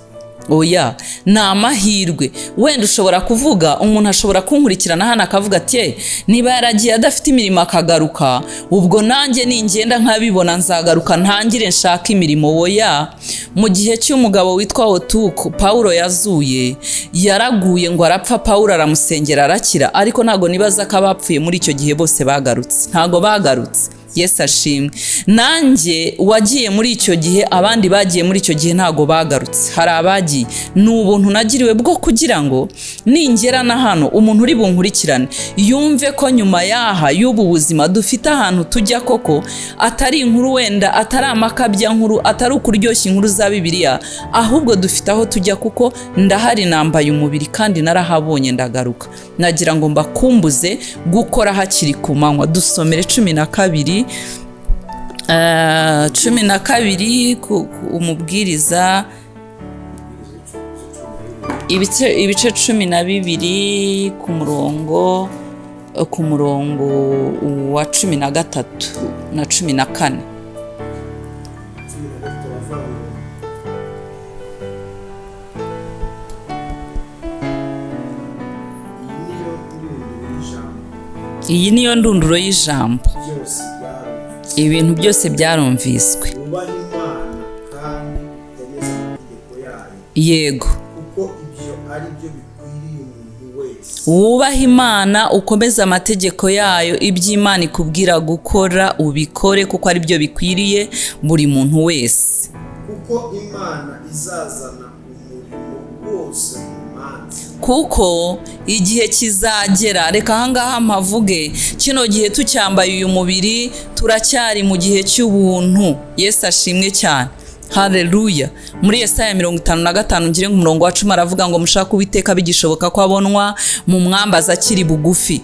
Oya, ni amahirwe. Wenda ushobora kuvuga, umuntu ashobora kunkurikirana hano akavuga ati niba yaragiye adafite imirimo akagaruka, ubwo nanjye ningenda nkabibona nzagaruka ntangire nshake imirimo. Oya, mu gihe cy'umugabo witwa Otuku Pawulo yazuye, yaraguye ngo arapfa, Pawulo aramusengera arakira, ariko ntabwo nibaza ko abapfuye muri icyo gihe bose bagarutse, ntabwo bagarutse. Yesu ashimwe. Nanjye wagiye muri icyo gihe, abandi bagiye muri icyo gihe ntabwo bagarutse, hari abagiye. Ni ubuntu nagiriwe bwo kugira ngo ningera na hano, umuntu uri bunkurikirane yumve ko nyuma y'aha y'ubu buzima dufite ahantu tujya koko, atari inkuru wenda, atari amakabya nkuru, atari ukuryoshya inkuru za Bibiliya, ahubwo dufite aho tujya, kuko ndahari, nambaye umubiri kandi narahabonye ndagaruka. Nagira ngo mbakumbuze gukora hakiri ku manywa. Dusomere 12, 12 Umubwiriza ibice 12 ku murongo wa 13 na 14. 13 baravuga ngo Iyi niyo ndunduro y'ijambo. Byose byarumvise. Ibintu byose byarumviswe. Wubahe Imana kandi ukomeze amategeko yayo, kuko ibyo ari byo bikwiriye umuntu wese. Wubahe Imana, ukomeze amategeko yayo. Iby'Imana ikubwira gukora ubikore, kuko ari byo bikwiriye buri muntu wese. Kuko Imana izazana umurimo wose mu manza. Kuko igihe kizagera, reka ahangaha mpavuge, kino gihe tucyambaye uyu mubiri turacyari mu gihe cy'ubuntu. Yesu ashimwe cyane, haleluya. Muri Yesaya 55, ngire ngo umurongo wa 10, aravuga ngo: "Mushake Uwiteka bigishoboka ko abonwa, mu mwambaza akiri bugufi."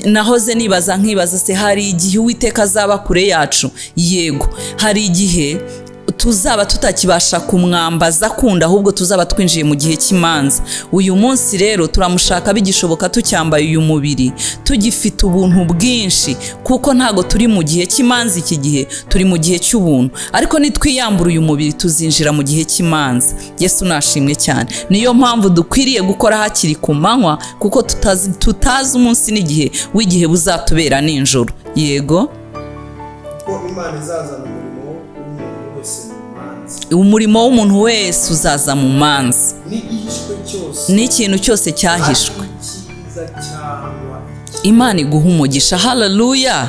Nahoze nibaza, nkibaza se hari igihe Uwiteka azaba kure yacu? Yego, hari igihe tuzaba tutakibasha kumwambaza akunda, ahubwo tuzaba twinjiye mu gihe cy'imanza. Uyu munsi rero turamushaka bigishoboka, tucyambaye uyu mubiri, tugifite ubuntu bwinshi, kuko ntago turi mu gihe cy'imanza. Iki gihe turi mu gihe cy'ubuntu, ariko nitwiyambura uyu mubiri tuzinjira mu gihe cy'imanza. Yesu nashimwe cyane. Niyo mpamvu dukwiriye gukora hakiri ku manywa, kuko tutazi umunsi n'igihe w'igihe buzatubera nijoro. Yego. Kuko Imana izazana umurimo w'umuntu wese mu manza. Umurimo w'umuntu wese uzaza mu manza. N'igihishwe cyose, n'ikintu cyose cyahishwe, ari icyiza cyangwa ikibi. Imana iguha umugisha, haleluya.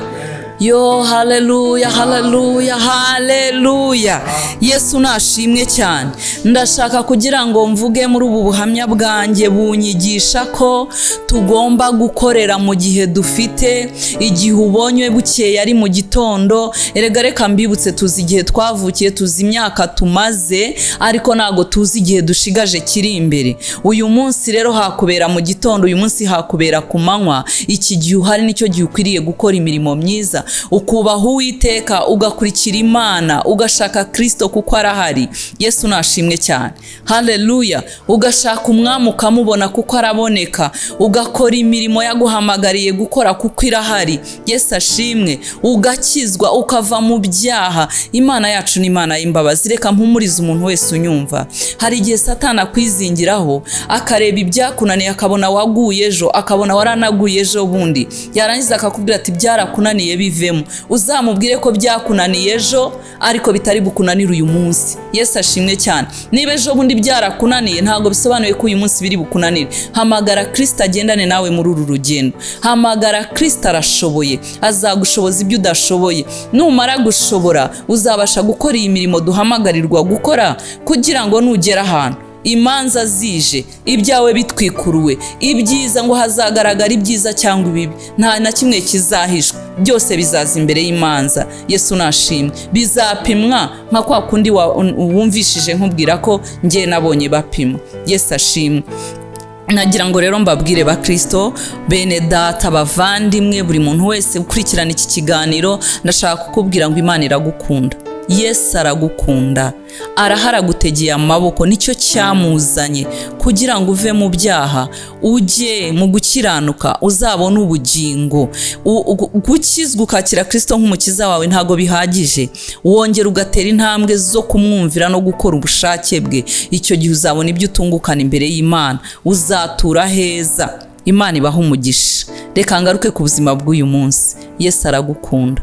Yo, haleluya, haleluya, haleluya! Yesu nashimwe cyane. Ndashaka kugira ngo mvuge muri ubu buhamya bwanjye bunyigisha ko tugomba gukorera mu gihe dufite. Igihe ubonye bukeye ari mu gitondo, erega reka mbibutse, tuzi igihe twavukiye, tuzi imyaka tumaze, ariko ntabwo tuzi igihe dushigaje kiri imbere. Uyu munsi rero hakubera mu gitondo, uyu munsi hakubera ku manywa. Iki gihe uhari nicyo gihe ukwiriye gukora imirimo myiza, ukubaha Uwiteka, ugakurikira Imana, ugashaka Kirisito kuko arahari. Yesu nashimwe cyane, haleluya. Ugashaka Umwami ukamubona kuko araboneka, ugakora imirimo yaguhamagariye gukora kuko irahari. Yesu ashimwe. Ugakizwa, ukava mu byaha. Imana yacu ni Imana y'imbabazi. Reka mpumurize umuntu wese unyumva. Hari igihe Satani akwizingiraho, akareba ibyakunaniye, akabona waguye ejo, akabona waranaguye ejo bundi, yarangiza akakubwira ati: "Byarakunaniye, bivemo." Uzamubwire ko byakunaniye ejo, ariko bitari bukunanire uyu munsi. Yesu ashimwe cyane. Niba ejo bundi byarakunaniye, ntabwo bisobanuye ko uyu munsi biri bukunanire. Hamagara Kirisito agendane nawe muri uru rugendo. Hamagara Kirisito, arashoboye, azagushoboza ibyo udashoboye. Numara gushobora, uzabasha gukora iyi mirimo duhamagarirwa gukora, kugira ngo nugera ahantu imanza zije, ibyawe bitwikuruwe, ibyiza ngo hazagaragara ibyiza cyangwa ibibi, nta na kimwe kizahishwa, byose bizaza imbere y'imanza. Yesu nashimwe. Bizapimwa nka kwa kundi wumvishije nkubwira ko njye nabonye bapima. Yesu ashimwe. Nagira ngo rero mbabwire, bakristo bene data, bavandimwe, buri muntu wese ukurikirana iki kiganiro, ndashaka kukubwira ngo Imana iragukunda, Yesu aragukunda, arahara agutegeye amaboko. Nicyo cyamuzanye, kugira ngo uve mu byaha ujye mu gukiranuka, uzabone ubugingo. Gukizwa ukakira Kirisito nk'umukiza wawe ntabwo bihagije, wongera ugatera intambwe zo kumwumvira no gukora ubushake bwe. Icyo gihe uzabona ibyo utungukana imbere y'Imana, uzatura heza. Imana ibaha umugisha. Reka ngaruke ku buzima bw'uyu munsi. Yesu aragukunda,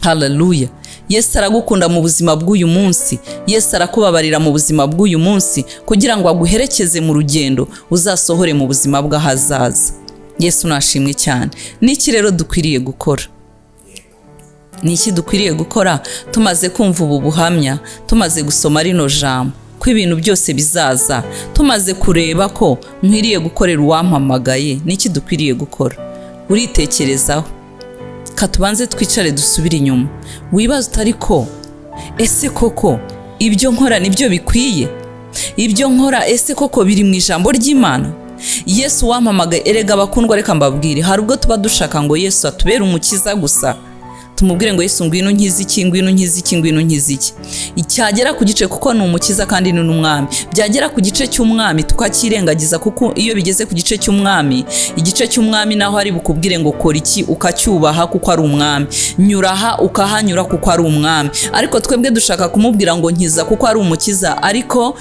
haleluya. Yesu aragukunda mu buzima bw'uyu munsi. Yesu arakubabarira mu buzima bw'uyu munsi, kugira ngo aguherekeze mu rugendo uzasohore mu buzima bw'ahazaza. Yesu nashimwe cyane. Niki rero dukwiriye gukora? Ni iki dukwiriye gukora tumaze kumva ubu buhamya, tumaze gusoma rino jambo ko ibintu byose bizaza, tumaze kureba ko nkwiriye gukorera uwampamagaye? Niki dukwiriye gukora? Uritekerezaho. Katubanze twicare, dusubire inyuma, wibaze utari ko ese koko ibyo nkora nibyo bikwiye? Ibyo nkora ese koko biri mu ijambo ry'Imana? Yesu wampamagaye, erega abakundwa, reka mbabwire, hari ubwo tuba dushaka ngo Yesu atubere umukiza gusa. Tumubwire ngo: "Yesu, ngwino nkize iki, ngwino nkize iki, ngwino nkize iki." Cyagera ku gice, kuko ni umukiza kandi ni n'umwami, byagera ku gice cy'umwami tukakirengagiza, kuko iyo bigeze ku gice cy'umwami, igice cy'umwami naho ari bukubwire ngo kora iki, ukacyubaha kuko ari umwami, nyura aha ukahanyura kuko ari umwami. Ariko twebwe dushaka kumubwira ngo nkiza kuko ari umukiza, ariko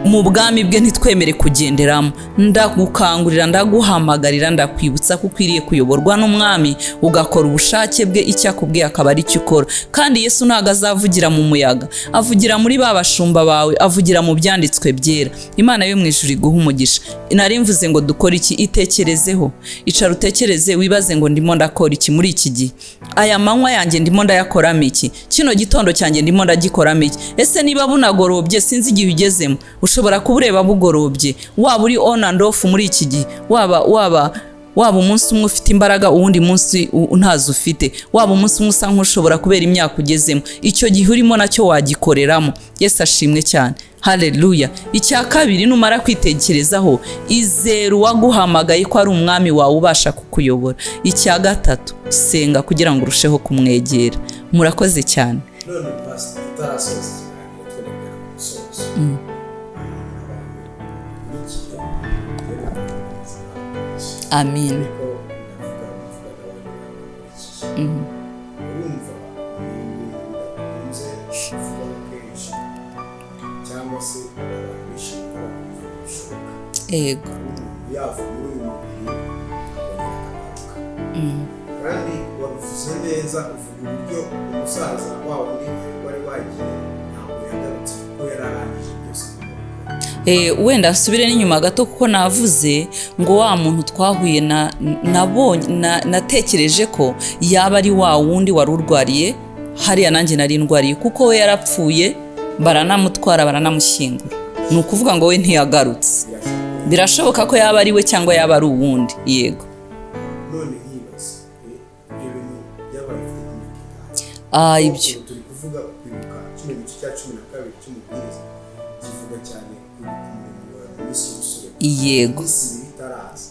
mu bwami bwe ntitwemere kugenderamo. Ndagukangurira, ndaguhamagarira, ndakwibutsa ko ukwiriye kuyoborwa n'umwami, ugakora ubushake bwe, icyo akubwiye akaba ari cyo ukora. Kandi Yesu ntabwo azavugira mu muyaga, avugira muri ba bashumba bawe, avugira mu byanditswe byera. Imana yo mu ijuru iguha umugisha. Nari mvuze ngo dukore iki? Itekerezeho, icara utekereze, wibaze ngo: "Ndimo ndakora iki muri iki gihe? Aya manywa yanjye ndimo ndayakoramo iki? Kino gitondo cyanjye ndimo ndagikoramo iki?" Ese niba bunagorobye, sinzi igihe ugezemo, ushobora kuba ureba bugorobye, waba uri on and off muri iki gihe, waba umunsi umwe ufite imbaraga, uwundi munsi ntazo ufite, waba umunsi umwe usa nk'ushobora kubera imyaka ugezemo, icyo gihe urimo nacyo wagikoreramo. Yesu ashimwe cyane, haleluya. Icya kabiri, numara kwitekerezaho, izera uwaguhamagaye ko ari umwami wawe ubasha kukuyobora. Icya gatatu, senga kugira ngo urusheho kumwegera. Murakoze cyane. None pasita, tutarasoza ikiganiro, twerekana ku musozo, abantu bakurikiye. Amin. Ariko ndavuga mvuga n'abandi bantu bakurikiye. Urumva, ni ibintu bidakunze kuvugwaho kenshi, cyangwa se abantu benshi bakumva bishoboka umuntu yava muri uyu mubiri akongera akagaruka. Kandi wabivuze neza, uvuga uburyo umusaza wa wundi we wari wagiye ntabwo yagarutse, kuko yari arangije byose agomba gukora. Wenda nsubire n'inyuma gato, kuko navuze ngo wa muntu twahuye na nabonye natekereje ko yaba ari wa wundi wari urwariye hariya nanjye nari ndwariye, kuko we yarapfuye, baranamutwara, baranamushyingura. Ni ukuvuga ngo we ntiyagarutse. Birashoboka ko yaba ari we cyangwa yaba ari uwundi, yego. None nkibaza, ibyo bintu byabaye ufite imyaka ingahe? Ibyo Ubu turi kuvuga kwibuka kino gice cya 12 cy'umubwiriza, kivuga cyane kwibuka umurimo wawe mu minsi y'ubusore. Iminsi mibi itaraza,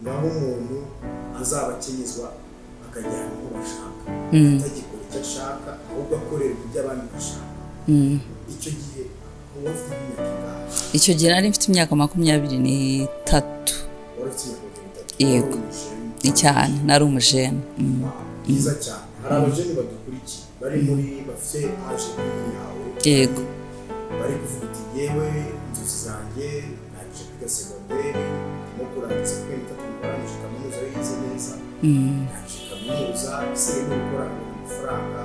ngaho umuntu azaba akenyezwa akajyana aho bashaka, atagikora icyo ashaka, ahubwo akorera ibyo abandi bashaka. Icyo gihe uba ufite imyaka ingahe? Icyo gihe nari mfite imyaka 23. Wari ufite imyaka 23? Yego. Wari umujene. Cyane, nari umujene. Byiza cyane. Hari abajene badukurikiye bari muri bafite âge nk'iyi yawe, bari kuvuga uti: "Yewe, inzozi zanjye, ndangije kwiga segonderi, ndimo kurangiza kwiga itatu, narangije kaminuza." Yize neza. "Ndangije kaminuza, isigaye ni gukora amafaranga,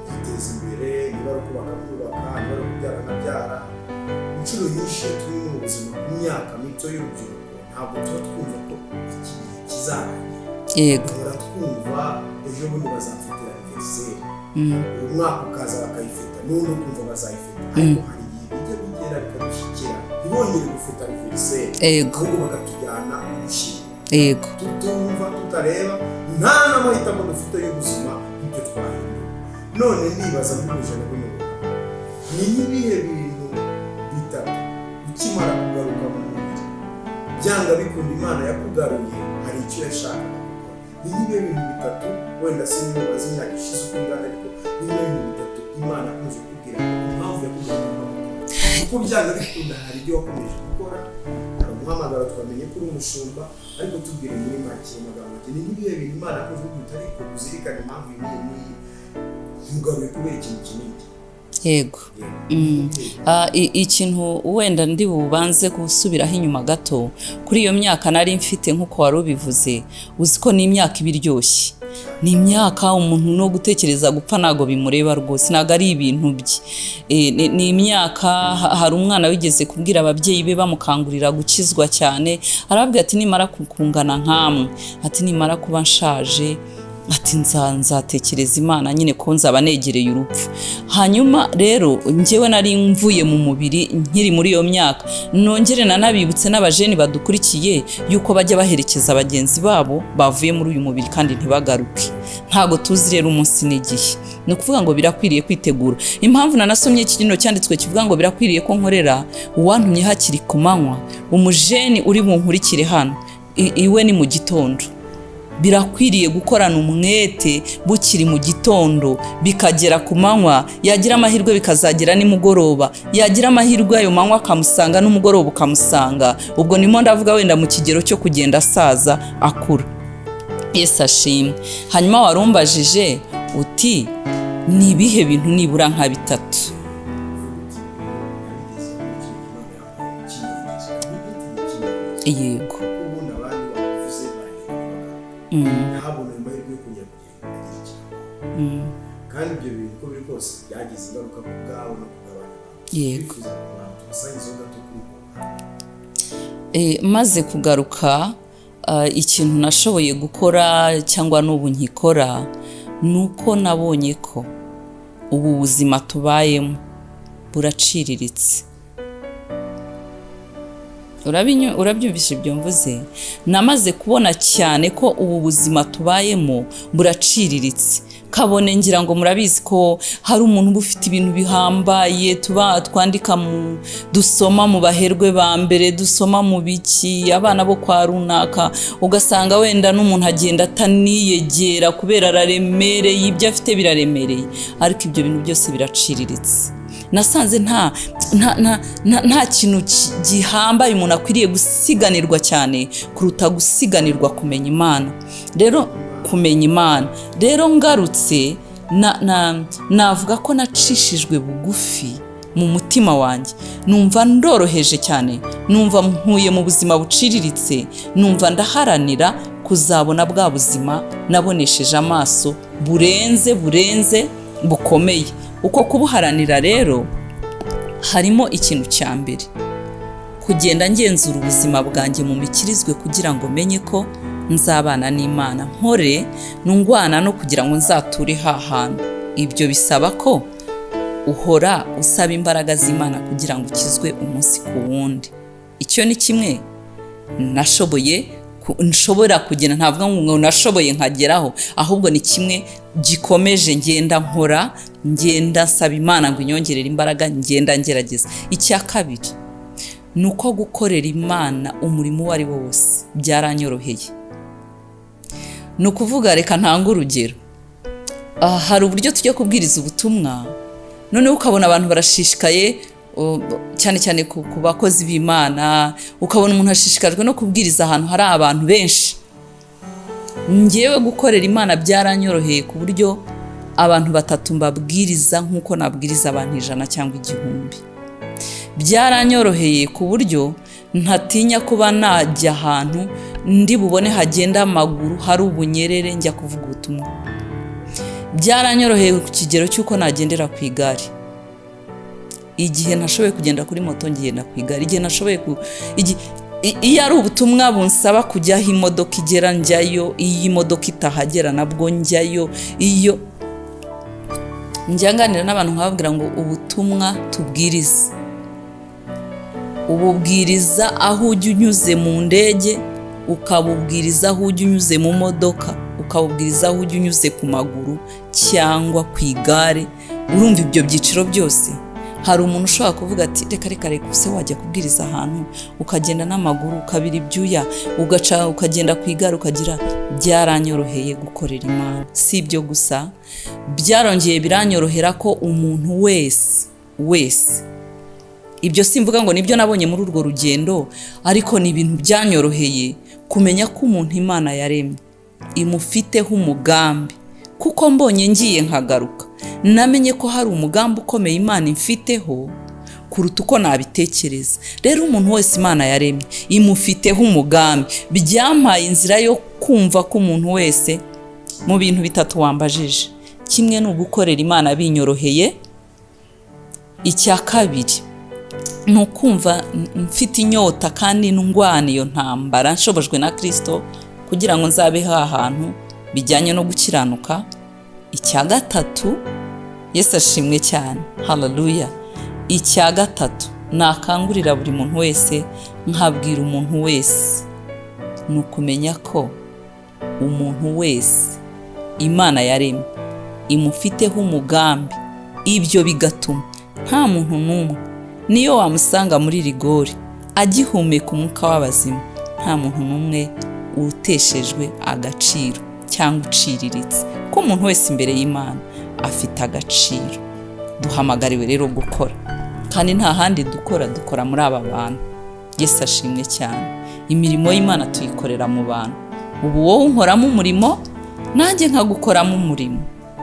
nkiteza imbere, niba ari ukubaka nkubaka, niba ari ukubyara nkabyara." Inshuro nyinshi iyo turi mu buzima ku myaka mito y'urubyiruko, ntabwo tuba twumva ko iki gihe kizarangira. Duhora twumva ejo bundi bazamfatira anniversaire, uyu mwaka ukaza bakayifata, n'undi ukumva bazayifata, ariko hari igihe bijya bigera bikadushyikira ntibongere gufata anniversaire, ahubwo bakatujyana gushyingura, tutumva, tutareba, nta n'amahitamo dufite y'ubuzima ibyo twahindura. None ndibaza, nk'ubujana buno, ni nk'ibihe bintu bitatu ukimara kugaruka mu mubiri, byanga bikunda Imana yakugaruye hari icyo yashakaga gukora, ni nk'ibihe bintu bitatu? Wenda sinzi imyaka ishize uko ingana, ariko ni nk'ibihe bintu bitatu Imana yakomeje kukubwira impamvu yakugaruye gukora? Kuko byanga bikunda hari ibyo wakomeje gukora, hari umuhamagaro, twamenye ko uri umushumba, ariko tubwire muri make, mu magambo make, ni nk'ibihe bintu Imana yakomeje kukubwira, ariko uzirikane impamvu iyi n'iyi n'iyi ntugaruye kubera ikintu kinini? Yego. Ikintu wenda ndi bubanze gusubiraho inyuma gato kuri iyo myaka nari mfite, nk'uko wari ubivuze, uzi ko ni imyaka iba iryoshye, ni imyaka umuntu no gutekereza gupfa ntabwo bimureba rwose, ntabwo ari ibintu bye. Ni imyaka, hari umwana wigeze kubwira ababyeyi be bamukangurira gukizwa cyane, arababwira ati: "Nimara kungana nkamwe," ati, "nimara kuba nshaje," ati, "nzatekereza Imana nyine ko nzaba negereye urupfu." Hanyuma rero njyewe nari mvuye mu mubiri nkiri muri iyo myaka. Nongere nanabibutse n'abajeni badukurikiye yuko bajya baherekeza bagenzi babo bavuye muri uyu mubiri kandi ntibagaruke. Ntabwo tuzi rero umunsi n'igihe. Ni ukuvuga ngo birakwiriye kwitegura. Impamvu nanasomye kino cyanditswe kivuga ngo birakwiriye ko nkorera uwantumye hakiri ku manywa, umujeni uri bunkurikire hano, iwe ni mu gitondo. Birakwiriye gukorana umwete bukiri mu gitondo, bikagera ku manywa, yagira amahirwe bikazagera nimugoroba, yagira amahirwe ayo manywa akamusanga n'umugoroba ukamusanga. Ubwo nimo ndavuga wenda mu kigero cyo kugenda asaza akura. Yesu ashimwe. Hanyuma warumbajije uti ni ibihe bintu nibura nka bitatu? Nabigezeho ikintu Imana yampaye cy'ingenzi, n'igiti cy'ingenzi. Yego. Kuko ubundi abandi bavuze baragenda, ntabone amahirwe yo kongera kugira agira ikintu akora. Kandi ibyo bintu uko biri kose byagize ingaruka ku bwawe no ku bw'abandi bantu. Yego. Twifuza kugira tubasangizeho gato kuri ubwo. Maze kugaruka, ikintu nashoboye gukora cyangwa n'ubu nkikora ni uko nabonye ko ubu buzima tubayemo buraciriritse. Urabyumvishe ibyo mvuze? Namaze kubona cyane ko ubu buzima tubayemo buraciriritse. Kabone ngira ngo murabizi ko hari umuntu uba ufite ibintu bihambaye, tuba twandika mu dusoma mu baherwe ba mbere, dusoma mu biki, abana bo kwa runaka, ugasanga wenda n'umuntu agenda ataniyegera kubera araremereye, ibyo afite biraremereye, ariko ibyo bintu byose biraciriritse. Nasanze nta kintu gihambaye umuntu akwiriye gusiganirwa cyane kuruta gusiganirwa kumenya Imana. Rero kumenya Imana rero, ngarutse navuga ko nacishijwe bugufi mu mutima wanjye, numva ndoroheje cyane, numva nkuye mu buzima buciriritse, numva ndaharanira kuzabona bwa buzima nabonesheje amaso, burenze burenze bukomeye. Uko kubuharanira rero harimo ikintu cya mbere: kugenda ngenzura ubuzima bwanjye mu mikirizwe, kugira ngo menye ko nzabana n'Imana, nkore ndwana no kugira ngo nzature ha hantu. Ibyo bisaba ko uhora usaba imbaraga z'Imana kugira ngo ukizwe umunsi ku wundi. Icyo ni kimwe nashoboye nshobora kugenda, ntavuga ngo nashoboye nkageraho, ahubwo ni kimwe gikomeje ngenda nkora, ngenda nsaba Imana ngo inyongerere imbaraga, ngenda ngerageza. Icya kabiri ni uko gukorera Imana umurimo uwo ari wo wose byaranyoroheye. Ni ukuvuga, reka ntange urugero. Hari uburyo tujya kubwiriza ubutumwa, noneho ukabona abantu barashishikaye, cyane cyane ku bakozi b'Imana, ukabona umuntu ashishikajwe no kubwiriza ahantu hari abantu benshi. Ngewe gukorera Imana byaranyoroheye ku buryo abantu batatu mbabwiriza nk'uko nabwiriza abantu 100 cyangwa 1000. Byaranyoroheye ku buryo ntatinya kuba najya ahantu ndi bubone hagenda amaguru, hari ubunyerere, njya kuvuga ubutumwa. Byaranyoroheye ku kigero cy'uko nagendera ku igare. Igihe ntashoboye kugenda kuri moto, ngenda ku igare. Igihe nashoboye ku iyo ari ubutumwa bunsaba kujya aho imodoka igera, njyayo. Iyo imodoka itahagera, nabwo njyayo. Iyo njya nganira n'abantu nkababwira ngo ubutumwa tubwiriza, ububwiriza aho ujya unyuze mu ndege, ukabubwiriza aho ujya unyuze mu modoka, ukabubwiriza aho ujya unyuze ku maguru cyangwa ku igare. Urumva ibyo byiciro byose, hari umuntu ushobora kuvuga ati: "Reka reka reka, use wajya kubwiriza ahantu ukagenda n'amaguru, ukabira ibyuya, ugaca ukagenda ku igare?" Ukagira. Byaranyoroheye gukorera Imana. Si ibyo gusa, byarongeye biranyorohera ko umuntu wese wese, ibyo simvuga ngo nibyo nabonye muri urwo rugendo, ariko ni ibintu byanyoroheye kumenya ko umuntu Imana yaremye imufiteho umugambi, kuko mbonye ngiye nkagaruka, namenye ko hari umugambi ukomeye Imana imfiteho kuruta uko nabitekereza. Rero umuntu wese Imana yaremye imufiteho umugambi. Byampaye inzira yo kumva ko umuntu wese, mu bintu bitatu wambajije, kimwe ni ugukorera Imana binyoroheye. Icya kabiri ni ukumva mfite inyota kandi ndwana iyo ntambara nshobojwe na Kirisito kugira ngo nzabe hantu bijyanye no gukiranuka. Icya gatatu, Yesu ashimwe cyane, haleluya! Icya gatatu nakangurira buri muntu wese, nkabwira umuntu wese, ni ukumenya ko umuntu wese Imana yaremye imufiteho umugambi. Ibyo bigatuma nta muntu n'umwe, niyo wamusanga muri rigori agihumeka umwuka w'abazima, nta muntu n'umwe. Uteshejwe agaciro cyangwa uciriritse, ko umuntu wese imbere y'Imana afite agaciro. Duhamagariwe rero gukora, kandi nta handi dukora, dukora muri aba bantu. Yesu ashimwe cyane. Imirimo y'Imana tuyikorera mu bantu. Ubu wowe unkoramo umurimo, nanjye nkagukoramo umurimo.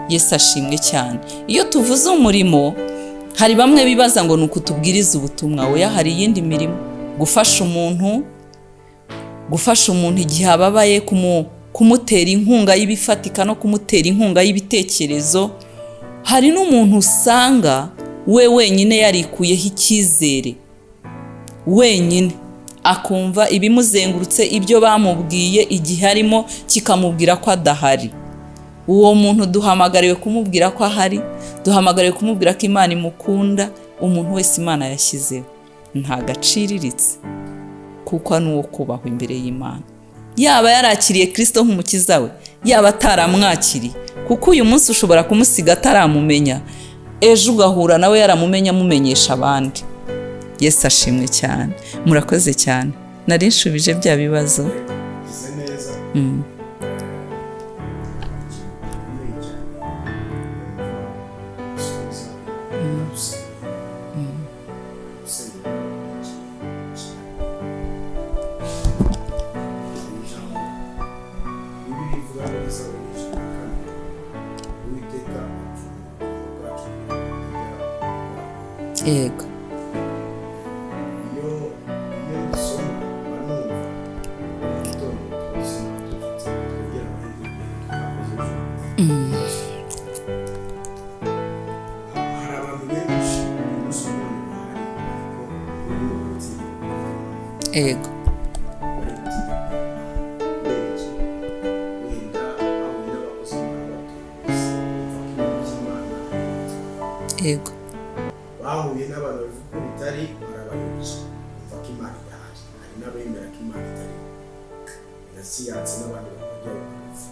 Yesu ashimwe cyane. Iyo tuvuze umurimo, hari bamwe bibaza ngo ni ukutubwiriza ubutumwa. Oya, hari iyindi mirimo: gufasha umuntu, gufasha umuntu igihe ababaye, kumutera inkunga y'ibifatika no kumutera inkunga y'ibitekerezo. Hari n'umuntu usanga we wenyine yarikuyeho icyizere, wenyine akumva ibimuzengurutse, ibyo bamubwiye igihe arimo kikamubwira ko adahari. Uwo muntu duhamagariwe kumubwira ko ahari, duhamagariwe kumubwira ko Imana imukunda. Umuntu wese Imana yashyizeho ntagaciriritse, kuko ni uwo kubahwa imbere y'Imana, yaba yarakiriye Kirisito nk'umukiza we, yaba ataramwakiriye, kuko uyu munsi ushobora kumusiga ataramumenya, ejo ugahura nawe yaramumenya, amumenyesha abandi. Yesu ashimwe cyane. Murakoze cyane. Nari nshubije bya bibazo. Gize neza. Ikintu gikomeye cyane gusubiza, gusenga, gusenga ijambo Bibiliya ivuga muri Zaburi 104: "Uwiteka apfuma ubugingo bwacu kugira ngo Iyo dusoma mba numva mu gitondo twose tubyutse twongera amahirwe tutakoze ejo. Hari abantu benshi uyu munsi wa none bahari, ariko barimo gutinya. Bari gutinya kubera iki? Wenda bahuye n'abakozi b'Imana batubuze, bumva ko ibintu by'Imana ari ibiti. Bahuye n'abantu bavuga ko bitari, barabayobya, bumva ko Imana idahari. Hari n'abemera ko Imana itariho na siyansi, n'abandi bakajya bakumva,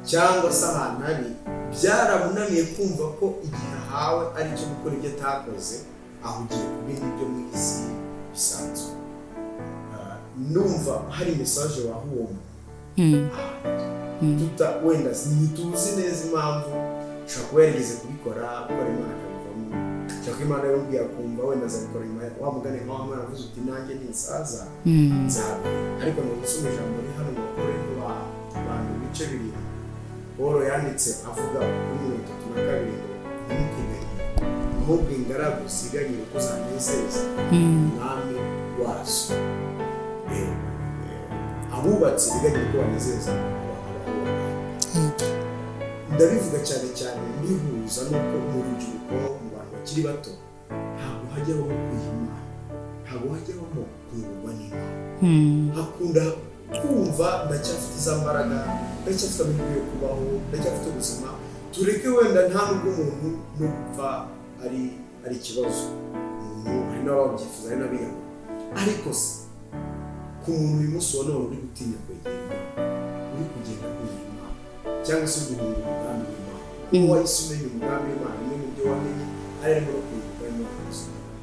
cyangwa se ahantu ari byaramunaniye kumva ko igihe ahawe ari icyo gukora ibyo atakoze, ahugiye ku bindi byo mu isi bisanzwe. Numva hari message waha uwo muntu tuta wenda ntituzi neza impamvu, ushobora kuba yarigeze kubikora, gukora Imana akabivamo, ushobora kuba Imana yamubwiye akumva wenda azabikora nyuma, wa mugani nka wa mwana avuze uti: "Nanjye ninsaza nzabikora." Ariko ni ugusoma ijambo riri hano mu Bakorinto ba bantu ibice 7, Paul yanditse avuga kuri 32 ngo: "Ntimukiganyire, ahubwo ingaragu ziganyire uko zanezeza umwami wazo." Abubatsi biganyire uko banezeza abubaka. Ndabivuga cyane cyane mbihuza n'uko mu rubyiruko, mu bantu bakiri bato, ntabwo hajyaho kwiha Imana, ntabwo hajyaho kuyoborwa n'Imana. Hakunda kumva ndacyafite za mbaraga, ndacyafite amahirwe yo kubaho, ndacyafite ubuzima, tureke wenda nta nubwo umuntu no gupfa ari ikibazo. Umuntu hari n'ababyifuza, hari n'abiyahura. Ariko se ku muntu uyu munsi wa none uri gutinya kwegera Imana, uri kugenda ahunga Imana, cyangwa se uri guhunga umugambi w'Imana, kuko wahise umenya umugambi w'Imana, bimwe mu byo wamenye harimo no kuyoborwa n'Imana mu buzima bwawe.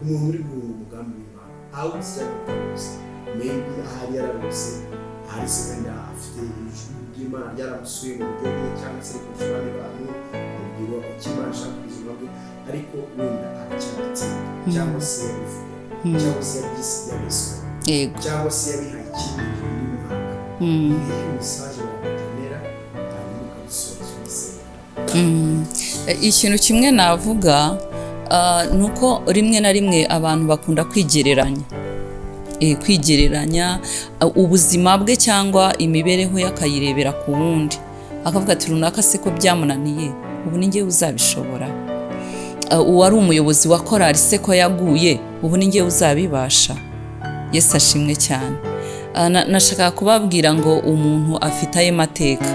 Umuntu uri guhunga umugambi w'Imana, awuzi cyangwa atawuzi, maybe ahari yararose, ahari se wenda afite ijwi ry'Imana ryaramusuye mu buryo bumwe cyangwa se rikoresha abandi bantu, amubwira icyo Imana ishaka ku buzima bwe, ariko wenda aracyabitinya, cyangwa se yabivuye, cyangwa se yabyise yabiswe, cyangwa se yabihaye ikindi gihe, undi mwaka, ni iyihe message wamugenera, hanyuma ukabisoza unasenga? Ikintu kimwe navuga ni uko rimwe na rimwe abantu bakunda kwigereranya, kwigereranya ubuzima bwe cyangwa imibereho ye, akayirebera ku wundi, akavuga ati: "Runaka se ko byamunaniye, ubu ni njyewe uzabishobora? Uwari umuyobozi wa korali se ko yaguye, ubu ni njyewe uzabibasha?" Yesu ashimwe cyane. Nashakaga kubabwira ngo umuntu afite aye mateka,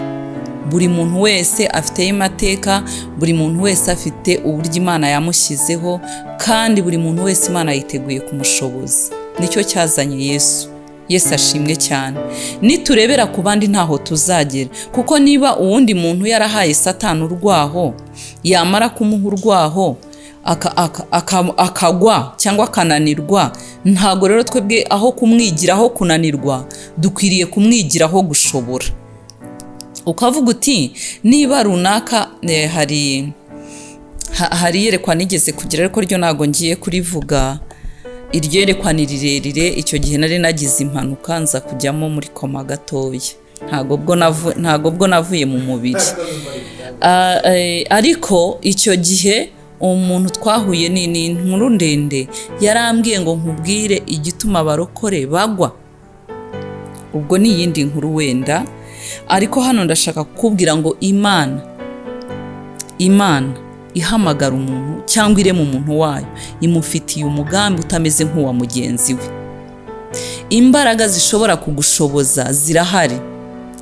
buri muntu wese afite aye mateka, buri muntu wese afite uburyo Imana yamushyizeho, kandi buri muntu wese Imana yiteguye kumushoboza. Nicyo cyazanye Yesu. Yesu ashimwe cyane. Niturebera ku bandi ntaho tuzagera, kuko niba uwundi muntu yarahaye Satani urwaho, yamara kumuha urwaho akagwa cyangwa akananirwa. Ntabwo rero twebwe aho kumwigiraho kunanirwa, dukwiriye kumwigiraho gushobora. Ukavuga uti niba runaka hari iyerekwa nigeze kugira, ariko ryo ntabwo ngiye kurivuga. Iryo yerekwa ni rirerire. Icyo gihe nari nagize impanuka, nza kujyamo muri koma gatoya, ntabwo bwo navuye mu mubiri. Ariko icyo gihe umuntu twahuye, ni inkuru ndende, yarambwiye ngo nkubwire igituma abarokore bagwa. Ubwo ni iyindi nkuru wenda, ariko hano ndashaka kukubwira ngo Imana ihamagara umuntu cyangwa irema umuntu wayo, imufitiye umugambi utameze nk'uwa mugenzi we. Imbaraga zishobora kugushoboza zirahari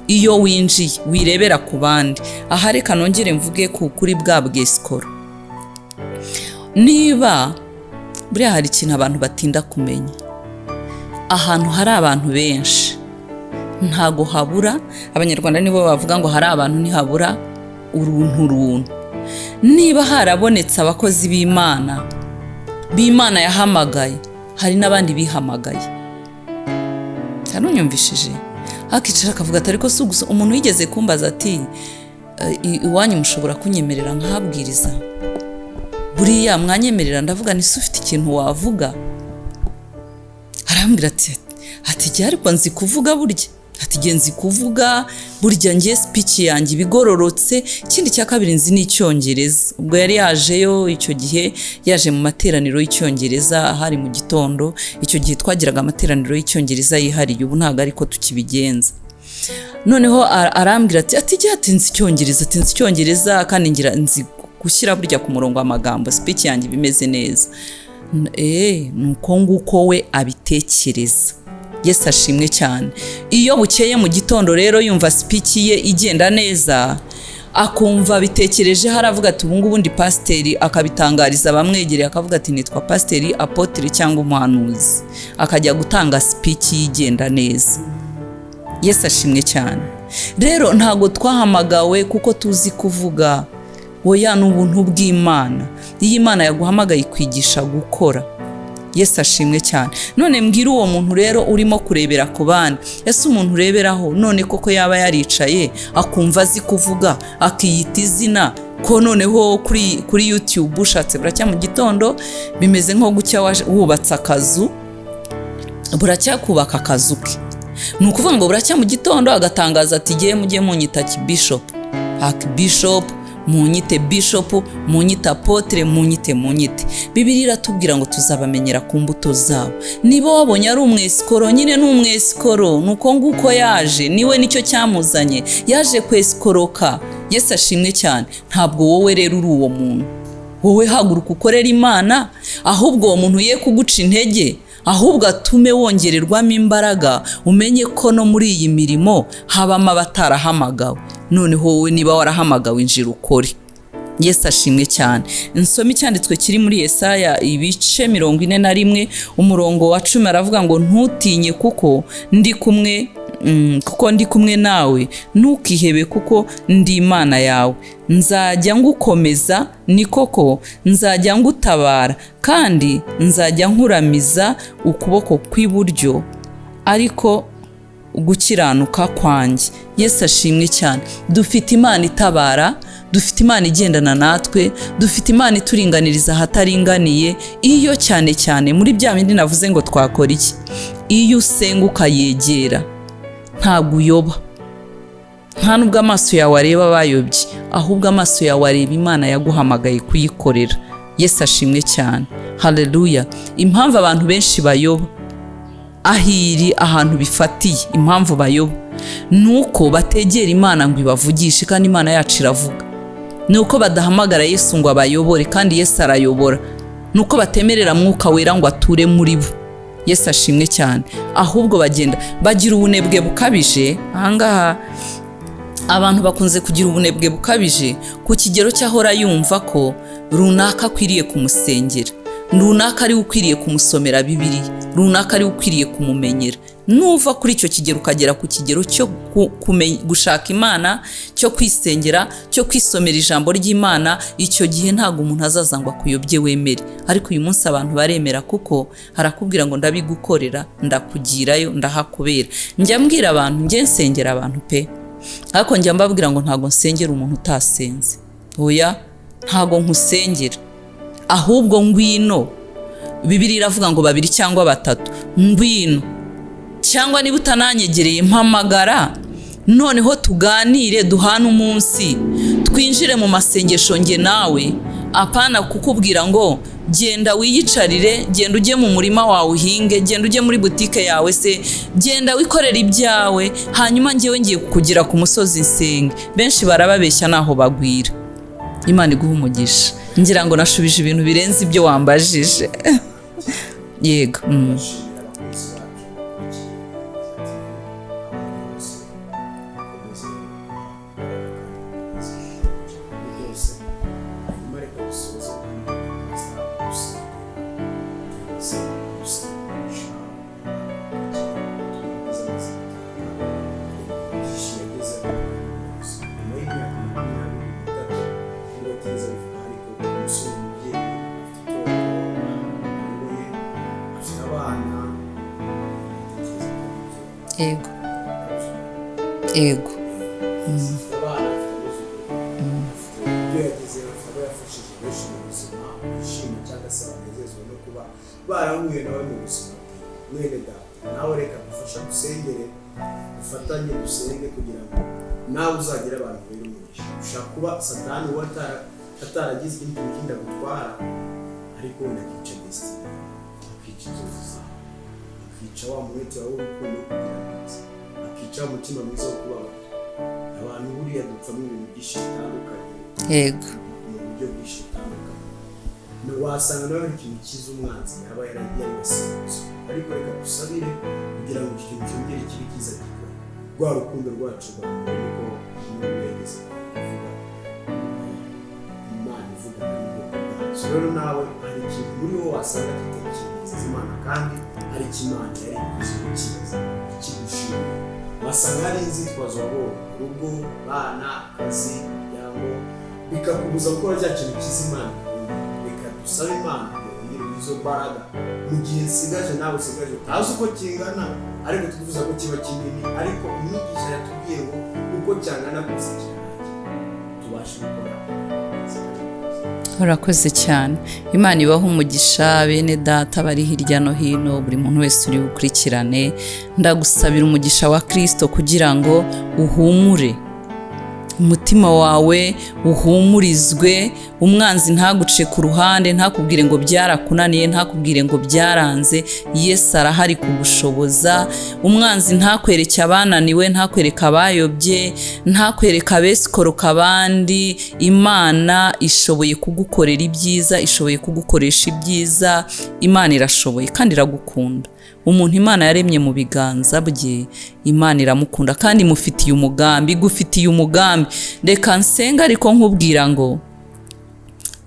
iyo winjiye wirebera ku bandi. Aha reka nongere mvuge kuri bwa bwesikoro. Niba buriya hari ikintu abantu batinda kumenya, ahantu hari abantu benshi ntago habura. Abanyarwanda nibo bavuga ngo hari abantu ntihabura uruntu runtu. Niba harabonetse abakozi b'Imana yahamagaye, hari n'abandi bihamagaye. Harunyumvishije hakicara akavuga ati ariko si gusa. Umuntu yigeze kumbaza ati iwanyu mushobora kunyemerera nkahabwiriza? Buriya mwanyemerera? Ndavuga nti se ufite ikintu wavuga? Arambwira ati jya, ariko nzi kuvuga burya, ati jye nzi kuvuga burya, ngiye speech yanjye ibigororotse. Ikindi cya kabiri, nzi n'icyongereza. Ubwo yari yajeyo icyo gihe, yaje mu materaniro y'icyongereza hari mu gitondo. Icyo gihe twagiraga amateraniro y'icyongereza yihariye, ubu ntabwo ariko tukibigenza. Noneho arambwira ati jya, ati nzi icyongereza, ati nzi icyongereza kandi ngira nzi gushyira burya ku murongo amagambo, speech yanjye bimeze neza. Ni uko nguko we abitekereza. Yesu ashimwe cyane. Iyo bukeye mu gitondo rero yumva speech ye igenda neza, akumva bitekerejeho, aravuga ati ubu ngubu ndi pasiteri, akabitangariza abamwegereye, akavuga ati nitwa pasiteri, apotire cyangwa umuhanuzi, akajya gutanga speech ye igenda neza. Yesu ashimwe cyane. Rero ntabwo twahamagawe kuko tuzi kuvuga, oya, ni ubuntu bw'Imana. Iyo Imana yaguhamagaye ikwigisha gukora. Yesu ashimwe cyane. None mbwira uwo muntu rero urimo kurebera ku bandi, ese umuntu ureberaho none koko yaba yaricaye akumva azi kuvuga, akiyita izina, ko noneho kuri YouTube ushatse buracya mu gitondo bimeze nko gucya wubatse akazu, buracya kubaka akazu ke. Ni ukuvuga ngo buracya mu gitondo agatangaza ati giye mujye munyita bishop, bishop, munyite bishop, munyite apotre, munyite. Bibiliya iratubwira ngo tuzabamenyera ku mbuto zabo. Niba wabonye ari umwesikoro, nyine ni umwesikoro, ni uko nguko yaje, niwe nicyo cyamuzanye, yaje kwesikoroka. Yesu ashimwe cyane. Ntabwo wowe rero uri uwo muntu. Wowe haguruka ukorera Imana, ahubwo uwo muntu ye kuguca intege, ahubwo atume wongererwamo imbaraga, umenye ko no muri iyi mirimo habamo abatarahamagawe. Noneho wowe niba warahamagawe, injira ukore. Yesu ashimwe cyane. Nsome icyanditswe kiri muri Yesaya ibice 41 umurongo wa 10, aravuga ngo ntutinye kuko ndi kumwe, kuko ndi kumwe nawe, ntukihebe kuko ndi Imana yawe, nzajya ngukomeza, ni koko nzajya ngutabara, kandi nzajya nkuramiza ukuboko kw'iburyo ariko gukiranuka kwanjye. Yesu ashimwe cyane. Dufite Imana itabara, dufite Imana igendana natwe, dufite Imana ituringaniriza ahataringaniye. Iyo cyane cyane muri bya bindi navuze ngo twakora iki, iyo usenga ukayegera ntabwo uyoba. Nta nubwo amaso yawe areba abayobye, ahubwo amaso yawe areba Imana yaguhamagaye kuyikorera. Yesu ashimwe cyane, haleluya. Impamvu abantu benshi bayoba, ahiri ahantu bifatiye, impamvu bayoba ni uko bategera Imana ngo ibavugishe, kandi Imana yacu iravuga. Ni uko badahamagara Yesu ngo abayobore, kandi Yesu arayobora. Ni uko batemerera Mwuka Wera ngo ature muri bo. Yesu ashimwe cyane. Ahubwo bagenda bagira ubunebwe bukabije. Ahangaha abantu bakunze kugira ubunebwe bukabije ku kigero cy'ahora yumva ko runaka akwiriye kumusengera, runaka ariwe ukwiriye kumusomera Bibiliya, runaka ariwe ukwiriye kumumenyera. Nuva kuri icyo kigero ukagera ku kigero cyo gushaka Imana, cyo kwisengera, cyo kwisomera ijambo ry'Imana, icyo gihe ntabwo umuntu azaza ngo akuyobye wemere. Ariko uyu munsi abantu baremera, kuko harakubwira ngo ndabigukorera, ndakugirayo, ndahakubera. Njya mbwira abantu, njye nsengera abantu pe, ariko njya mbabwira ngo ntabwo nsengera umuntu utasenze. Oya, ntabwo nkusengera, ahubwo ngwino. Bibiliya iravuga ngo babiri cyangwa batatu, ngwino, cyangwa niba utananyegereye mpamagara, noneho tuganire, duhane umunsi, twinjire mu masengesho nge nawe. Apana kukubwira ngo genda wiyicarire, genda ujye mu murima wawe uhinge, genda ujye muri butike yawe se, genda wikorere ibyawe, hanyuma ngewe ngiye kukugira ku musozi nsenge. Benshi barababeshya naho bagwira. Imana iguha umugisha. Ngira ngo nashubije ibintu birenze ibyo wambajije. Yego. Ndashimira abakunzi bacu bakurikiye Komeza TV, aho bari hose, bakomeze bakomeze muri byose. Hanyuma reka dusoze pastor gusengera cyangwa se gusengesha ubutumwa bwiza amaze gutanga. Hari byinshi yagezeho nyuma y'imyaka 23, nubwo atigeze abivuga, ariko umusore, umubyeyi, afite itorero ayoboye, afite abana, atekereza ko ari byo. Yego, yego. Afite abana, afite abuzukuru, afite ibyo yagezeho, afite abo yafashije benshi mu buzima, bishima cyangwa se banezezwa no kuba barahuye nawe mu buzima bwe. Mwene data, nawe reka gufasha dusengere, dufatanye dusenge kugira ngo nawe uzagire abantu bera umugisha. Ushobora kuba Satani we ataragize ikindi kintu kindi agutwara, ariko wenda akica destiny, akica inzozi zawe, akica wa mwete wawe w'urukundo wo kugira neza, akica wa mutima mwiza wo kubabara abantu. Buriya dupfamo ibintu byinshi bitandukanye, mu buryo bwinshi butandukanye. Wasanga nawe hari ikintu cyiza umwanzi yaba yaragiye yaribasimbutse, ariko reka dusabire kugira ngo iki kintu cyongere kibe cyiza, gikore rwa rukundo rwacu rwa mbere, niko n'ubu yageze kuvuga Imana ivugana n'ubwoko bwacu. Rero nawe hari ikintu muri wowe wasanga kitakinezeza Imana, kandi hari icyo Imana yari ikuzi gukiza ikigushimira. Wasanga hari inzitwazo wabonye, urugo, abana, akazi, umuryango, bikakubuza gukora cya kintu cyiza Imana ikunda. Reka dusabe Imana kugira ngo yongere izo mbaraga mu gihe nsigaje, nawe usigaje, utazi uko kingana, ariko twifuza ko kiba kinini. Ariko umwigisha yatubwiye ngo uko cyangana kose kirarangira, tubashe gukora. Urakoze cyane. Imana ibaha umugisha, bene data bari hirya no hino, buri muntu wese uri bukurikirane. Ndagusabira umugisha wa Kirisito kugira ngo uhumure umutima wawe, uhumurizwe, umwanzi ntaguce ku ruhande, ntakubwire ngo byarakunaniye, ntakubwire ngo byaranze. Yesu arahari kugushoboza. Umwanzi ntakwereke abananiwe, ntakwereke abayobye, ntakwereke abesikoroka abandi. Imana ishoboye kugukorera ibyiza, ishoboye kugukoresha ibyiza. Imana irashoboye kandi iragukunda. Umuntu Imana yaremye mu biganza bye, Imana iramukunda kandi imufitiye umugambi, igufitiye umugambi. Reka nsenga, ariko nkubwira ngo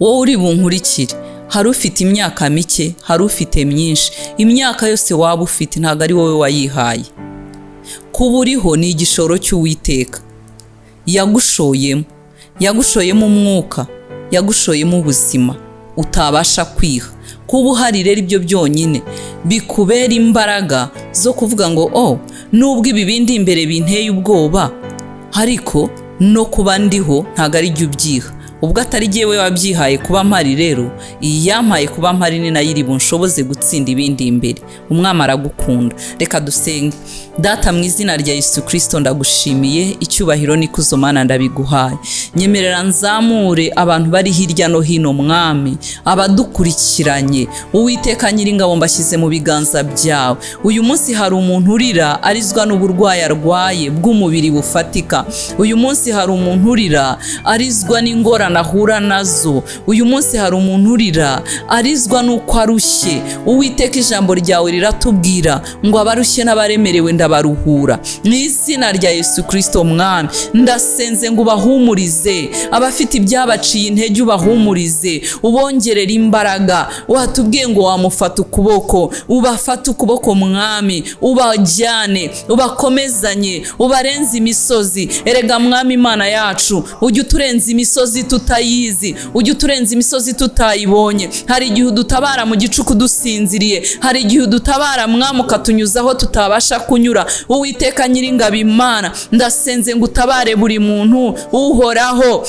wowe uri bunkurikire, hari ufite imyaka mike, hari ufite myinshi, imyaka yose waba ufite ntabwo ari wowe wayihaye. Kuba uriho ni igishoro cy'Uwiteka yagushoyemo, yagushoyemo umwuka, yagushoyemo ubuzima utabasha kwiha. Kuba uhari rero, ibyo byonyine bikubera imbaraga zo kuvuga ngo oh, nubwo ibi bindi imbere binteye ubwoba, ariko no kuba ndiho ntabwo ari jye ubyiha, ubwo atari jyewe wabyihaye kuba mpari. Rero iyi yampaye kuba mpari ni nayo iri bunshoboze gutsinda ibindi imbere. Umwami aragukunda. Reka dusenge. Data, mu izina rya Yesu Kirisito, ndagushimiye. Icyubahiro n'ikuzo, Mana, ndabiguhaye. Nyemerera nzamure abantu bari hirya no hino, Mwami, abadukurikiranye. Uwiteka Nyiringabo, mbashyize mu biganza byawe. Uyu munsi hari umuntu urira arizwa n'uburwayi arwaye bw'umubiri bufatika. Uyu munsi hari umuntu urira arizwa n'ingorane. ingorane ahura nazo. Uyu munsi hari umuntu urira arizwa n'uko arushye. Uwiteka, ijambo ryawe riratubwira ngo abarushye n'abaremerewe ndabaruhura. Mu izina rya Yesu Kirisito Mwami, ndasenze ngo ubahumurize. Abafite ibyabaciye intege ubahumurize, ubongerere imbaraga. Watubwiye ngo wamufata ukuboko, ubafate ukuboko Mwami, ubajyane, ubakomezanye, ubarenze imisozi. Erega Mwami Imana yacu, ujya uturenza imisozi tutayizi, ujya uturenza imisozi tutayibonye. Hari igihe udutabara mu gicuku dusinziriye, hari igihe udutabara Mwami ukatunyuzaho tutabasha kunyura. Uwiteka Nyiringabo Imana, ndasenze ngo utabare buri muntu. Uhoraho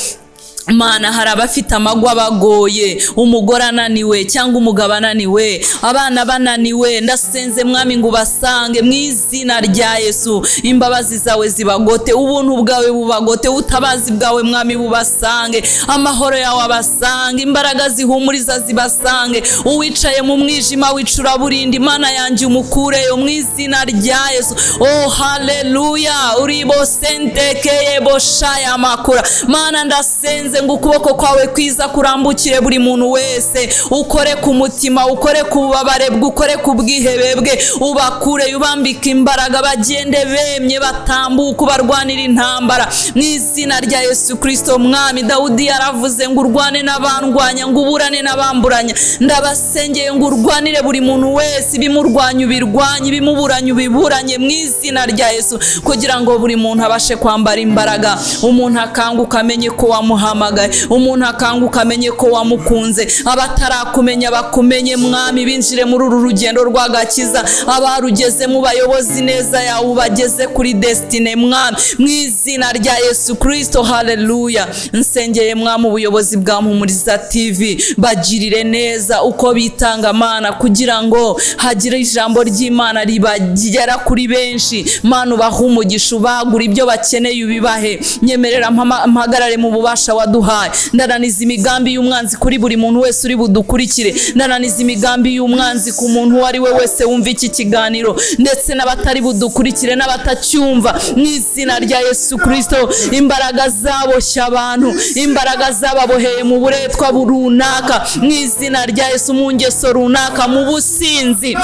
Mana, hari abafite amagwa bagoye, umugore ananiwe cyangwa umugabo ananiwe, abana bananiwe. Ndasenze Mwami ngo ubasange mu izina rya Yesu. Imbabazi zawe zibagote, ubuntu bwawe bubagote, ubutabazi bwawe Mwami bubasange, amahoro yawe abasange, imbaraga zihumuriza zibasange. Uwicaye mu mwijima w'icuraburindi, Imana yanjye, umukureyo mu izina rya Yesu. Oh haleluya, uribo sentekeye boshaya makura. Mana, ndasenze ngo ukuboko kwawe kwiza kurambukire buri muntu wese, ukore ku mutima, ukore ku bubabare bwe, ukore ku bwihebe bwe, ubakure, ubambike imbaraga, bagende bemye, batambuka, ubarwanira intambara mu izina rya Yesu Kirisito Mwami. Dawudi yaravuze ngo urwane n'abandwanya, ngo uburane n'abamburanya. Ndabasengeye ngo urwanire buri muntu wese, ibimurwanya ubirwanye, ibimuburanya ubiburanye mu izina rya Yesu, kugira ngo buri muntu abashe kwambara imbaraga. Umuntu akanguka amenye ko wamuhamagaye, umuntu akanguka amenye ko wamukunze. Abatarakumenya bakumenye Mwami, binjire muri uru rugendo rw'agakiza. Abarugezemo bayobozi neza yawe, ubageze kuri destiny Mwami, mu izina rya Yesu Kirisito. Haleluya. Nsengeye Mwami ubuyobozi bwa Mpumuriza TV, bagirire neza uko bitanga Mana, kugira ngo hagire ijambo ry'Imana ribagera kuri benshi. Mana, ubahe umugisha, ubagura ibyo bakeneye ubibahe. Nyemerera mpagarare mu bubasha waduhaye. Ndananiza imigambi y'umwanzi kuri buri muntu wese uri budukurikire. Ndananiza imigambi y'umwanzi ku muntu uwo ari we wese wumva iki kiganiro, ndetse n'abatari budukurikire n'abatacyumva, mu izina rya Yesu Kirisito. Imbaraga zaboshye abantu, imbaraga zababoheye mu buretwa runaka, mu izina rya Yesu, mu ngeso runaka, mu businzi,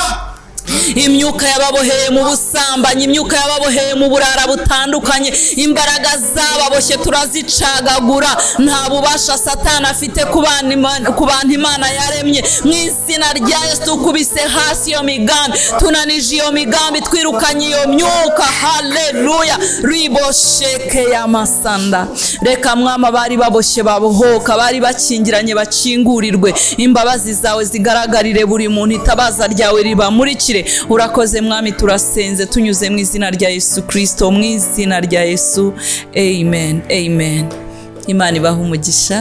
imyuka yababoheye mu busambanyi, imyuka yababoheye mu burara butandukanye, imbaraga zababoshye turazicagagura. Nta bubasha Satani afite ku bantu Imana yaremye. Mu izina rya Yesu tukubise hasi iyo migambi, tunanije iyo migambi, twirukanye iyo myuka. Haleluya. Ribosheke y'amasanda. Reka Mwami bari baboshye babohoka, bari bakingiranye bakingurirwe. Imbabazi zawe zigaragarire buri muntu, itabaza ryawe ribamurikire. Urakoze Mwami, turasenze tunyuze mu izina rya Yesu Kirisito, mu izina rya Yesu, amen, amen. Imana ibahe umugisha.